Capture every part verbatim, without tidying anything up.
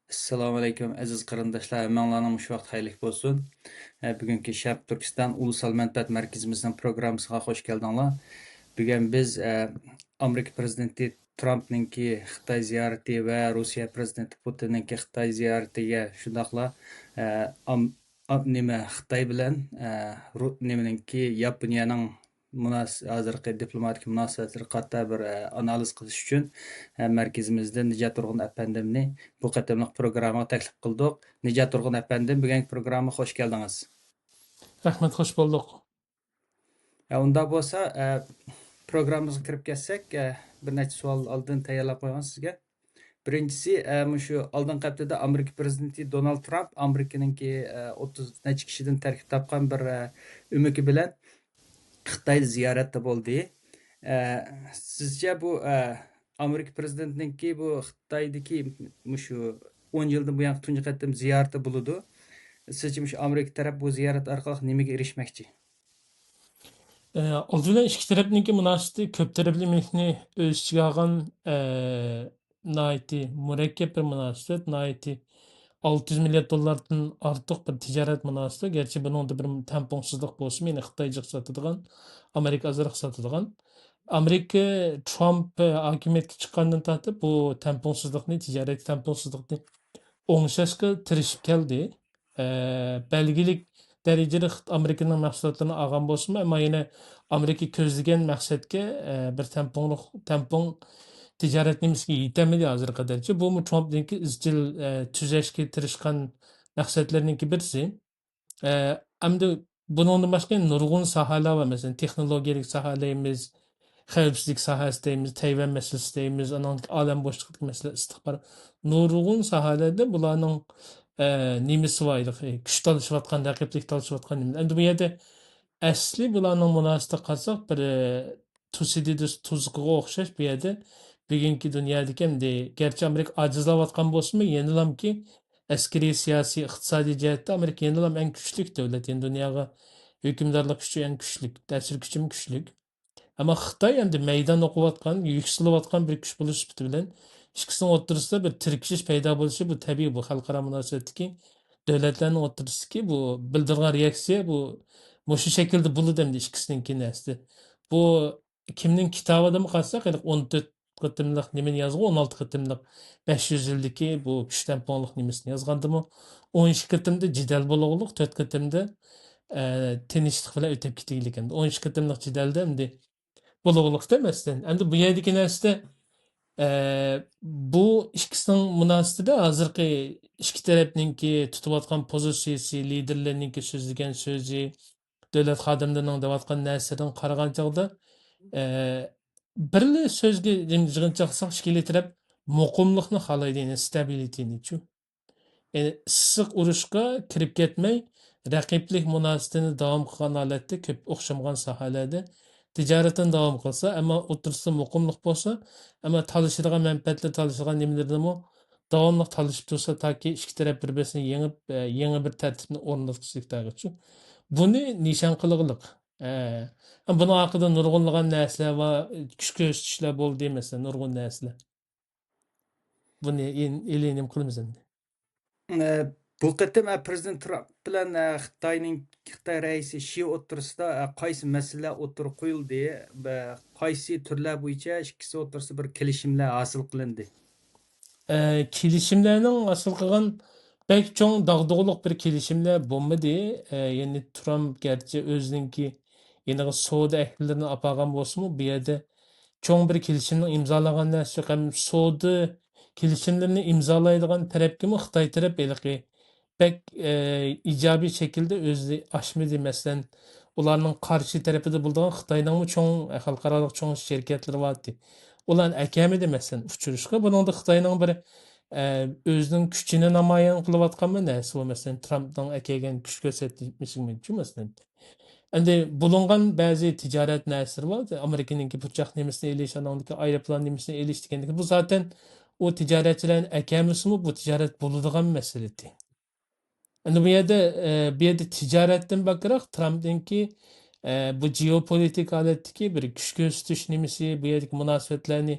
ئەسسالامۇئەلەيكۇم، ئەزىز قېرىنداشلار، ھەممىڭلارنىڭ مۇشۇ ۋاقىت خەيرلىك بولسۇن. ئە، بۈگۈنكى شەرق تۈركىستان ئۇلۇسال مەنپەئەت مەركىزىمىزنىڭ پروگراممىسىغا خوش كەلدىڭلار. بۈگۈن بىز، ئە، ئامېرىكا پىرېزىدېنتى ترامپنىڭكى خىتاي زىيارىتى ۋە روسىيە پىرېزىدېنتى پۇتىننىڭكى خىتاي زىيارىتىگە، شۇنداقلا، ئە، ئام-، ئا-، نېمە، خىتاي بىلەن، ئە، رۇ-، نېمىنىڭكى، ياپونىيەنىڭ مۇناس-، ھازىرقى دىپلوماتىك مۇناسىۋەتلىرى قاتتا بىر، ئە، ئانالىز قىلىش ئۈچۈن، ئە، مەركىزىمىزدىن نىجات تۇرغۇن ئەپەندىمنى بۇ قېتىملىق پروگراممىغا تەكلىپ قىلدۇق. نىجات تۇرغۇن ئەپەندىم، بۈگۈنكى پروگراممىغا خوش كەلدىڭىز. رەھمەت، خوش بولدۇق. ئە، ئۇنداق بولسا، ئە، پروگراممىمىزغا كىرىپ كەتسەك، ئە، بىر نەچچە سوئال ئالدىن تەييارلاپ قويغان سىزگە. بىرىنچىسى، ئە، مۇشۇ ئالدىنقى ھەپتىدە ئامېرىكا پىرېزىدېنتى دونالد ترامپ ئامېرىكىنىڭكى، ئە، ئوتتۇز نەچچە كىشىدىن تەركىب تاپقان بىر، ئە، ئۆمىكى بىلەن خىتايدا زىيارەتتە بولدى. ئە، سىزچە بۇ، ئە، ئامېرىكا پىرېزىدېنتىنىڭكى بۇ خىتايدىكى مۇشۇ ئون يىلدىن بۇيانقى تۇنجى قېتىم زىيارىتى بولىدۇ. سىزچە مۇشۇ ئامېرىكا تەرەپ بۇ زىيارەت ئارقىلىق نېمىگە ئېرىشمەكچى؟ ئە، ئالدى بىلەن ئىككى تەرەپنىڭكى مۇناسىۋىتى كۆپ تەرەپلىمىلىكنى ئۆز ئىچىگە ئالغان، ئە، ناھايىتى مۇرەككەپ بىر مۇناسىۋەت، ناھايىتى ئالتە يۈز مىليارد دوللاردىن ئارتۇق بىر تىجارەت مۇناسىۋىتى. گەرچە بۇنىڭدا بىر تەڭپۇڭسىزلىق بولسىمۇ، يەنى خىتاي جىق ساتىدىغان، ئامېرىكا ئازراق ساتىدىغان. ئامېرىكا ترامپ ھاكىمىيەتكە چىققاندىن تارتىپ بۇ تەڭپۇڭسىزلىقنى، تىجارەت تەڭپۇڭسىزلىقىنى ئوڭشاشقا تىرىشىپ كەلدى. ئە، بەلگىلىك دەرىجىدە خىت-، ئامېرىكىنىڭ مەھسۇلاتلىرىنى ئالغان بولسىمۇ، ئەمما يەنە ئامېرىكا كۆزلىگەن مەقسەتكە، ئە، بىر تەڭپۇڭلۇق، تەڭپۇڭ تىجارەت نېمىسىگە يېتەلمىدى ھازىرغا قەدەرچە. بۇمۇ ترامپنىڭكى ئىزچىل، ئە، تۈزەشكە تىرىشقان مەقسەتلىرىنىڭكى بىرسى. ئە، ئەمدى بۇنىڭدىن باشقا نۇرغۇن ساھەلەر بار. مەسىلەن، تېخنولوگىيەلىك ساھە دەيمىز، خەۋپسىزلىك ساھەسى دەيمىز، تەيۋەن مەسىلىسى دەيمىز، ئانىڭدىكى ئالەم بوشلۇقىدىكى مەسىلە، ئىستىخبارات. نۇرغۇن ساھەلەردە بۇلارنىڭ، ئە، نېمىسى بار، ھېلىقى كۈچ تالىشىۋاتقان، رەقىبلىك تالىشىۋاتقان نېمە. ئەمدى بۇ يەردە ئەسلى بۇلارنىڭ مۇناسىۋىتىگە قارىساق، بىر، ئە، تۇسىدىدۇس تۇزىقىغا ئوخشاش بۇ يەردە بۈگۈنكى دۇنيادىكى ئەمدى گەرچە ئامېرىكا ئاجىزلاۋاتقان بولسىمۇ، يەنىلامكى ئەسكىرىي، سىياسىي، ئىقتىسادىي جەھەتتە ئامېرىكا يەنىلا ئەڭ كۈچلۈك دۆلەت. يەنى دۇنياغا ھۆكۈمدارلىق كۈچى ئەڭ كۈچلۈك، تەسىر كۈچىمۇ كۈچلۈك. ئەمما خىتاي ئەمدى مەيدان ئوقۇۋاتقان، يۈكسىلىۋاتقان بىر كۈچ بولۇش سۈپىتى بىلەن ئىككىسىنىڭ ئوتتۇرىسىدا بىر تىركىشىش پەيدا بولۇشى بۇ تەبىئىي، بۇ خەلقئارا مۇناسىۋەتتىكى دۆلەتلەرنىڭ ئوتتۇرىسىدىكى بۇ بىلدۈرگەن رېئاكسىيە بۇ مۇشۇ شەكىلدە بولىدۇ ئەمدى ئىككىسىنىڭكى نەرسىسى. بۇ كىمنىڭ كىتابىدىمۇ قارىساق، ھېلىقى ئون تۆت قېتىملىق نېمىنى يازغان، ئون ئالتە قېتىملىق بەش يۈز يىلدىكى بۇ كۈچ تەڭپۇڭلۇق نېمىسىنى يازغاندىمۇ، ئون ئىككى قېتىمدا جېدەل بولغۇلۇق، تۆت قېتىمدا، ئە، تىنچلىق بىلەن ئۆتۈپ كېتىگلىكىندە. ئون ئىككى قېتىملىق جېدەلدە ئەمدى بولغۇلۇقتا مەسىلەن. ئەمدى بۇ يەردىكى نەرسىدە، ئە، بۇ ئىككىسىنىڭ مۇناسىۋىتىدە ھازىرقى ئىككى تەرەپنىڭكى تۇتۇۋاتقان پوزىتسىيىسى، لىدېرلىرىنىڭكى سۆزلىگەن سۆزى، دۆلەت خادىملىرىنىڭ دەۋاتقان نەرسىدىن قارىغان چاغدا، ئە، بىرلا سۆزگە يىغىنچاقلىساق، ئىككىلا تەرەپ مۇقىملىقنى خالايدۇ، يەنى ستابىلىتىنىچۇ. يەنى ئىسسىق ئۇرۇشقا كىرىپ كەتمەي، رەقىبلىك مۇناسىۋىتىنى داۋام قىلغان ھالەتتە كۆپ ئوخشىمىغان ساھەلەردە تىجارىتىنى داۋام قىلسا، ئەمما ئوتتۇرىسىدا مۇقىملىق بولسا، ئەمما تالىشىدىغان مەنپەئەتلىرى، تالىشىدىغان نېمىلىرىدىمۇ داۋاملىق تالىشىپ تۇرسا، تاكى ئىككى تەرەپ بىر-بىرسىنى يېڭىپ، ئە، يېڭى بىر تەرتىپنى ئورناتقۇسى يېتەرگىچۇ. بۇنى نىشان قىلغۇلۇق. ئە، بۇنىڭ ئارقىدا نۇرغۇنلىغان نەرسىلەر بار، كۈچ كۆرسىتىشلەر بولدى، مەسىلەن، نۇرغۇن نەرسىلەر. بۇنى ئېن-، ئېلىنىم قىلىمىز ئەمدى. ئە، بۇ قېتىم، ئە، پىرېزىدېنت ترامپ بىلەن، ئە، خىتاينىڭ، خىتاي رەئىسى شى ئوتتۇرىسىدا، ئە، قايسى مەسىلىلەر ئوتتۇرىغا قويۇلدى؟ بە-، قايسى تۈرلەر بويىچە ئىككىسى ئوتتۇرىسىدا بىر كېلىشىملەر ھاسىل قىلىندى؟ ئە، كېلىشىملەرنىڭ ھاسىل قىلغان بەك چوڭ داغدۇغىلىق بىر كېلىشىملەر بولمىدى. ئە، يەنى ترامپ گەرچە ئۆزىنىڭكى يېنىغا سودا ئەھلىلىرىنى ئاپارغان بولسىمۇ، بۇ يەردە چوڭ بىر كېلىشىمنىڭ ئىمزالانغان نەرسىسى يوق. ھەم سودا كېلىشىملىرىنى ئىمزالايدىغان تەرەپكىمۇ خىتاي تەرەپ ھېلىقى بەك، ئە، ئىجابىي شەكىلدە ئۆزى ئاچمىدى. مەسىلەن، ئۇلارنىڭ قارشى تەرىپىدە بولىدىغان خىتاينىڭمۇ چوڭ، خەلقئارالىق چوڭ شىركەتلىرى بارتى. ئۇلارنى ئەكەلمىدى، مەسىلەن، ئۇچرىشىشقا. بۇنىڭدا خىتاينىڭ بىر، ئە، ئۆزىنىڭ كۈچىنى نامايان قىلىۋاتقانمۇ نەرسە بۇ، مەسىلەن، ترامپنىڭ ئەكەلگەن كۈچ كۆرسەتمىشىمۇچۇ، مەسىلەن. ئەمدى بولۇنغان بەزى تىجارەت نەرسىلىرى بار. ئامېرىكىنىڭكى پۇرچاق نېمىسىنى ئېلىش، ئانىڭدىكى ئايروپىلان نېمىسىنى ئېلىش دېگەندىكى، بۇ زاتەن ئۇ تىجارەتچىلەرنى ئەكەلمىسىمۇ، بۇ تىجارەت بولىدىغان مەسىلە ئىدى. ئەمدى بۇ يەردە، ئە، بۇ يەردە تىجارەتتىن بەكرەك ترامپنىڭكى، ئە، بۇ جېئوپولىتىك ھالەتتىكى بىر كۈچ كۆرسىتىش نېمىسى، بۇ يەردىكى مۇناسىۋەتلەرنى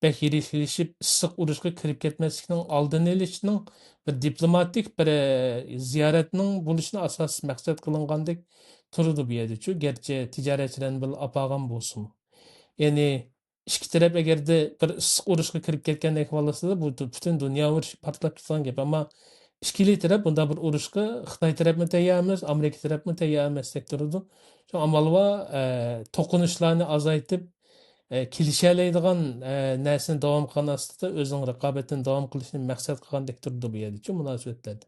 بەك يىرىكلىشىپ، ئىسسىق ئۇرۇشقا كىرىپ كەتمەسلىكنىڭ ئالدىنى ئېلىشنىڭ بىر دىپلوماتىك بىر، ئە، زىيارەتنىڭ بولۇشىنى ئاساسىي مەقسەت قىلىنغاندەك تۇرىدۇ بۇ يەردىچۇ. گەرچە تىجارەتچىلەرنى بىللە ئاپارغان بولسىمۇ. يەنى ئىككى تەرەپ ئەگەردە بىر ئىسسىق ئۇرۇشقا كىرىپ كەتكەن ئەھۋال ئاستىدا، بۇ پۈتۈن دۇنيا ئۇرۇشى پارتلاپ كېتىدىغان گەپ. ئەمما ئىككىلى تەرەپ بۇنداق بىر ئۇرۇشقا خىتاي تەرەپمۇ تەييار ئەمەس، ئامېرىكا تەرەپمۇ تەييار ئەمەستەك تۇرىدۇ. شۇ ئامال بار، ئە، توقۇنۇشلارنى ئازايتىپ، ئە، كېلىشەلەيدىغان، ئە، نەرسىنى داۋام قىلغان ئاستىدا ئۆزىنىڭ رىقابىتىنى داۋام قىلىشنى مەقسەت قىلغاندەك تۇرىدۇ بۇ يەردىچۇ مۇناسىۋەتلەردە.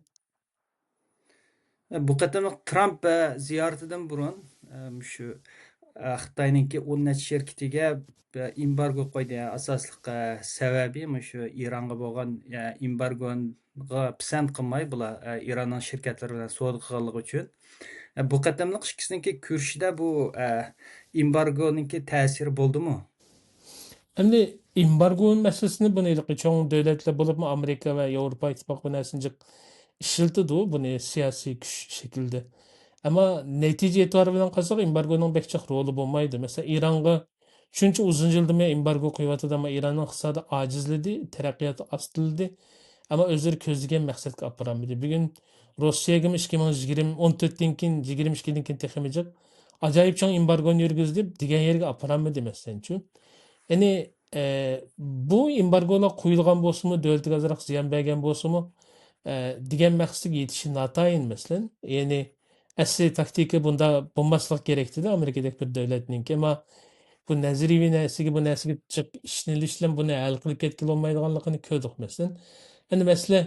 بۇ قېتىملىق ترامپ، ئە، زىيارىتىدىن بۇرۇن، ئە، مۇشۇ، ئە، خىتاينىڭكى ئون نەچچە شىركىتىگە، ئە، ئېمبارگو قويدى. ئاساسلىق، ئە، سەۋەبى مۇشۇ ئىرانغا بولغان، ئە، ئېمبارگوغا پىسەنت قىلماي بۇلار، ئە، ئىراننىڭ شىركەتلىرى بىلەن سودا قىلغانلىقى ئۈچۈن. ئە، بۇ قېتىملىق ئىككىسىنىڭكى كۆرۈشىدە بۇ، ئە، ئېمبارگونىڭكى تەسىرى بولدىمۇ؟ ئەمدى ئېمبارگو مەسىلىسىنى بۇنى ھېلىقى چوڭ دۆلەتلەر بولۇپمۇ ئامېرىكا ۋە ياۋروپا ئىتتىپاقى بۇ نەرسىنى جىق ئىشلىتىدۇ، بۇنى سىياسىي كۈچ شەكلىدە. ئەمما نەتىجە ئېتىبارى بىلەن قارىساق، ئېمبارگونىڭ بەك جىق رولى بولمايدۇ. مەسىلەن، ئىرانغا شۇنچە ئۇزۇن يىلدىن بۇيان ئېمبارگو قويۇۋاتىدۇ، ئەمما ئىراننىڭ ئىقتىسادى ئاجىزلىدى، تەرەققىياتى ئاستىلىدى. ئەمما ئۆزلىرى كۆزلىگەن مەقسەتكە ئاپىرالمىدى. بۈگۈن روسىيەگىمۇ ئىككى مىڭ يىگىرمە، ئون تۆتتىن كېيىن، يىگىرمە ئىككىدىن كېيىن تېخىمۇ جىق ئاجايىپ چوڭ ئېمبارگونى يۈرگۈزدى، دېگەن يەرگە ئاپىرالمىدى، مەسىلەنچۇ. يەنى، ئە، بۇ ئېمبارگولار قويۇلغان بولسىمۇ، دۆلىتىگە ئازراق زىيان بەرگەن بولسىمۇ، ئە، دېگەن مەقسەتكە يېتىشى ناتايىن، مەسىلەن. يەنى، ئەسلى تاكتىكا بۇنداق بولماسلىق كېرەكتىدى، ئامېرىكىدەك بىر دۆلەتنىڭكى. ئەمما بۇ نەزەرىيىۋى نەرسىگە، بۇ نەرسىگە جىق ئىشىنىلىش بىلەن بۇنى ھەل قىلىپ كەتكىلى بولمايدىغانلىقىنى كۆردۇق، مەسىلەن. ئەمدى مەسىلە،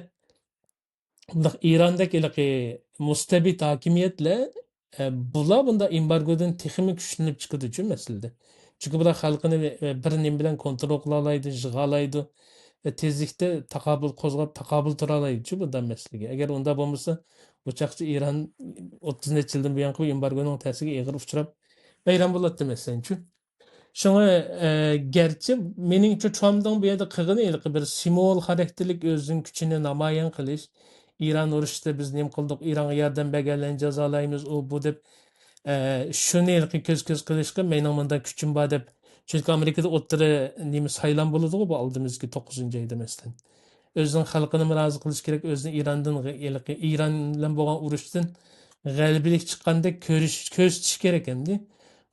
بۇنداق ئىراندەك ھېلىقى مۇستەبىت ھاكىمىيەتلەر، ئە، بۇلار بۇنداق ئېمبارگودىن تېخىمۇ كۈچلىنىپ چىقىدۇچۇ مەسىلىدە. چۈنكى بۇلار خەلقىنى، ئە، بىر نېمە بىلەن كونترول قىلالايدۇ، يىغالايدۇ. ئە، تېزلىكتە تاقابىل قوزغاپ، تاقابىل تۇرالايدۇچۇ بۇنداق مەسىلىگە. ئەگەر ئۇنداق بولمىسا، بۇ چاغقىچە ئىران ئوتتۇز نەچچە يىلدىن بۇيانقى بۇ ئېمبارگونىڭ تەسىرىگە ئېغىر ئۇچراپ، ۋەيران بولاتتى، مەسىلەنچۇ. شۇڭا، ئە، گەرچە مېنىڭچە ترامپنىڭ بۇ يەردە قىلغىنى ھېلىقى بىر سىمۋول خاراكتېرلىك ئۆزىنىڭ كۈچىنى نامايان قىلىش، ئىران ئۇرۇشتا بىز نېمە قىلدۇق، ئىرانغا ياردەم بەرگەنلەرنى جازالايمىز، ئۇ بۇ دەپ، ئە، شۇنى ھېلىقى كۆز-كۆز قىلىشقا مېنىڭ مۇنداق كۈچۈم بار دەپ. چۈنكى ئامېرىكىدا ئوتتۇرا نېمە سايلام بولىدىغۇ بۇ ئالدىمىزدىكى توققۇزىنچى ئايدا، مەسىلەن. ئۆزىنىڭ خەلقىنىمۇ رازى قىلىش كېرەك، ئۆزىنى ئىراندىن غ-، ھېلىقى ئىران بىلەن بولغان ئۇرۇشتىن غەلىبىلىك چىققاندەك كۆرۈش-، كۆرسىتىش كېرەك ئەمدى.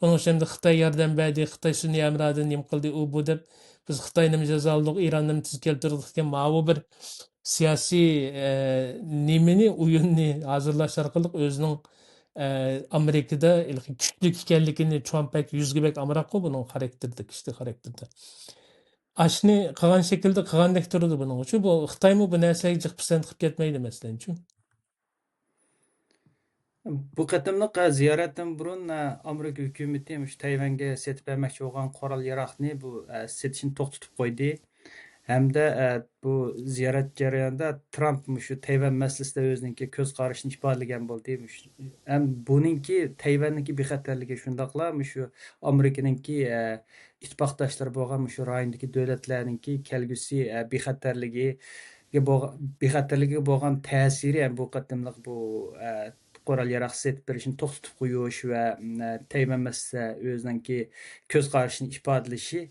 ئۇنىڭ ئۈچۈن ئەمدى خىتاي ياردەم بەردى، خىتاي سۈنئىي ھەمراھدىن نېمە قىلدى، ئۇ بۇ دەپ، بىز خىتاينىمۇ جازالىدۇق، ئىراننىمۇ تېز كەلتۈردۇق دېگەن ماۋۇ بىر سىياسىي، ئە، نېمىنى، ئويۇننى ھازىرلاش ئارقىلىق ئۆزىنىڭ، ئە، ئامېرىكىدا ھېلىقى كۈچلۈك ئىكەنلىكىنى، ترامپ بەك يۈزىگە بەك ئامراققۇ بۇنىڭ خاراكتېرىدا، كىشىلىك خاراكتېرىدا. ئاشۇنى قىلغان شەكىلدە قىلغاندەك تۇرىدۇ بۇنىڭ ئۈچۈن. بۇ خىتايمۇ بۇ نەرسىگە جىق پىسەنت قىلىپ كەتمەيدۇ، مەسىلەنچۇ. بۇ قېتىملىق، ئە، زىيارەتتىن بۇرۇن، ئە، ئامېرىكا ھۆكۈمىتى مۇشۇ تەيۋەنگە سېتىپ بەرمەكچى بولغان قورال ياراغنى بۇ، ئە، سېتىشنى توختىتىپ قويدى. ھەمدە، ئە، بۇ زىيارەت جەريانىدا ترامپ مۇشۇ تەيۋەن مەسىلىسىدە ئۆزىنىڭكى كۆز قارىشىنى ئىپادىلىگەن بولدى. مۇشۇ، ھەم بۇنىڭكى تەيۋەننىڭكى بىخەتەرلىكى شۇنداقلا مۇشۇ ئامېرىكىنىڭكى، ئە، ئىتتىپاقداشلىرى بولغان مۇشۇ رايوندىكى دۆلەتلەرنىڭكى كەلگۈسى، ئە، بىخەتەرلىكى، بولغا-، بىخەتەرلىكىگە بولغان تەسىرى ھەم بۇ قېتىملىق بۇ، ئە، قورال ياراغ سېتىپ بېرىشنى توختىتىپ قويۇش ۋە، ئە، تەيۋەن مەسىلىسىدە ئۆزىنىڭكى كۆز قارىشىنى ئىپادىلىشى،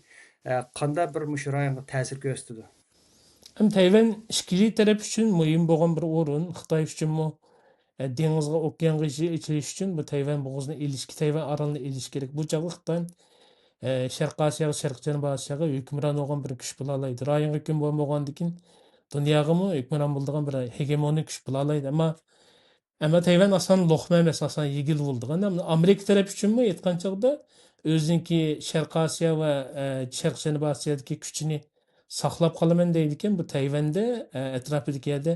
ئە، قانداق بىر مۇشۇ رايونغا تەسىر كۆرسىتىدۇ؟ ھەم تەيۋەن ئىككىلى تەرەپ ئۈچۈن مۇھىم بولغان بىر ئورۇن، خىتاي ئۈچۈنمۇ، ئە، دېڭىزغا، ئوكيانغا ئېچىلىش ئۈچۈن بۇ تەيۋەن بوغۇزىنى ئېلىش، تەيۋەن ئارىلىنى ئېلىش كېرەك. بۇ چاغدا خىتاي، ئە، شەرقىي ئاسىياغا، شەرقىي جەنۇبىي ئاسىياغا ھۆكۈمران بولغان بىر كۈچ بولالايدۇ. رايونغا ھۆكۈم بولمىغاندىكىن دۇنياغىمۇ ھۆكۈمران بولىدىغان بىر ھېگېمونىي كۈچ بولالايدۇ. ئەمما، ئەمما تەيۋەن ئاسان لوقما ئەمەس، ئاسان يېگىلى بولىدىغان. ئەمما ئامېرىكا تەرەپ ئۈچۈنمۇ ئېيتقان چاغدا ئۆزىنىڭكى شەرقىي ئاسىيا ۋە، ئە، شەرقىي جەنۇبىي ئاسىيادىكى كۈچىنى ساقلاپ قالىمەن دەيدىكەن، بۇ تەيۋەندە، ئە، ئەتراپىدىكى يەردە،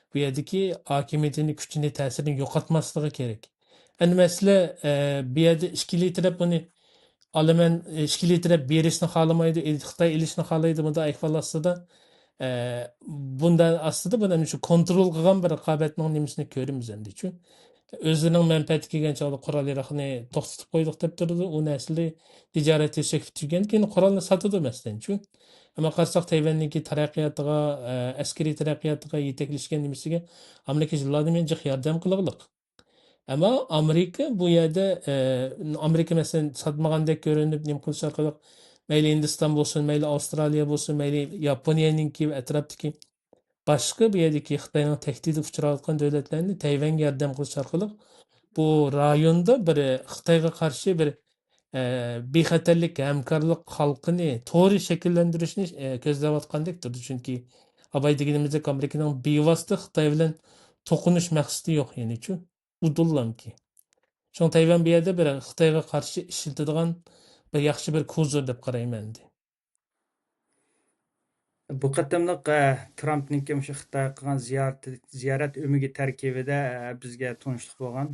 بۇ يەردىكى ھاكىمىيىتىنى، كۈچىنى، تەسىرىنى يوقاتماسلىقى كېرەك. ئەمدى مەسىلە، ئە، بۇ يەردە ئىككىلى تەرەپ بۇنى ئالىمەن، ئىككىلى تەرەپ بېرىشنى خالىمايدۇ، خىتاي ئېلىشنى خالايدۇ، بۇنداق ئەھۋال ئاستىدا، ئە، بۇنداق ئاستىدا بۇنى شۇ كونترول قىلغان بىر رىقابەتنىڭ نېمىسىنى كۆرىمىز ئەمدىچۇ. ئۆزلىرىنىڭ مەنپەئەتى كەلگەن چاغدا قورال ياراقنى توختىتىپ قويدۇق دەپ تۇرىدۇ، ئۇ نەرسىلەر تىجارەتتە چەكلىتىلگەن، كېيىن قورالنى ساتىدۇ مەسىلەن، چۈ. ئەمما قارىساق، تەيۋەننىڭكى تەرەققىياتىغا، ئە، ئەسكىرىي تەرەققىياتىغا يېتەكلەشكەن نېمىسىگە ئامېرىكا يىللاردىن بېرى جىق ياردەم قىلغۇلۇق. ئەمما ئامېرىكا بۇ يەردە، ئە، ئامېرىكا، مەسىلەن، ساتمىغاندەك كۆرۈنۈپ، نېمە قىلىش ئارقىلىق مەيلى ھىندىستان بولسۇن، مەيلى ئاۋسترالىيە بولسۇن، مەيلى ياپونىيەنىڭكى ۋە ئەتراپتىكى باشقا بۇ يەردىكى خىتاينىڭ تەھدىتىگە ئۇچراۋاتقان دۆلەتلەرنى تەيۋەنگە ياردەم قىلىش ئارقىلىق بۇ رايوندا بىر خىتايغا قارشى بىر، ئە، بىخەتەرلىك، ھەمكارلىق قالقىنى، تورى شەكىللەندۈرۈشنى، ئە، كۆزلەۋاتقاندەك تۇرىدۇ. چۈنكى ئاباي دېگىنىمىزدەك ئامېرىكىنىڭ بىۋاسىتە خىتاي بىلەن توقۇنۇش مەقسىتى يوق يەنىچۇ. ئۇدۇللامكى. شۇڭا تەيۋەن بۇ يەردە بىر خىتايغا قارشى ئىشلىتىدىغان بىر ياخشى بىر كوزىر دەپ قارايمەن ئەمدى. بۇ قېتىملىق، ئە، ترامپنىڭكى مۇشۇ خىتايغا قىلغان زىيارىتى، زىيارەت ئۆمىكى تەركىبىدە، ئە، بىزگە تونۇشلۇق بولغان،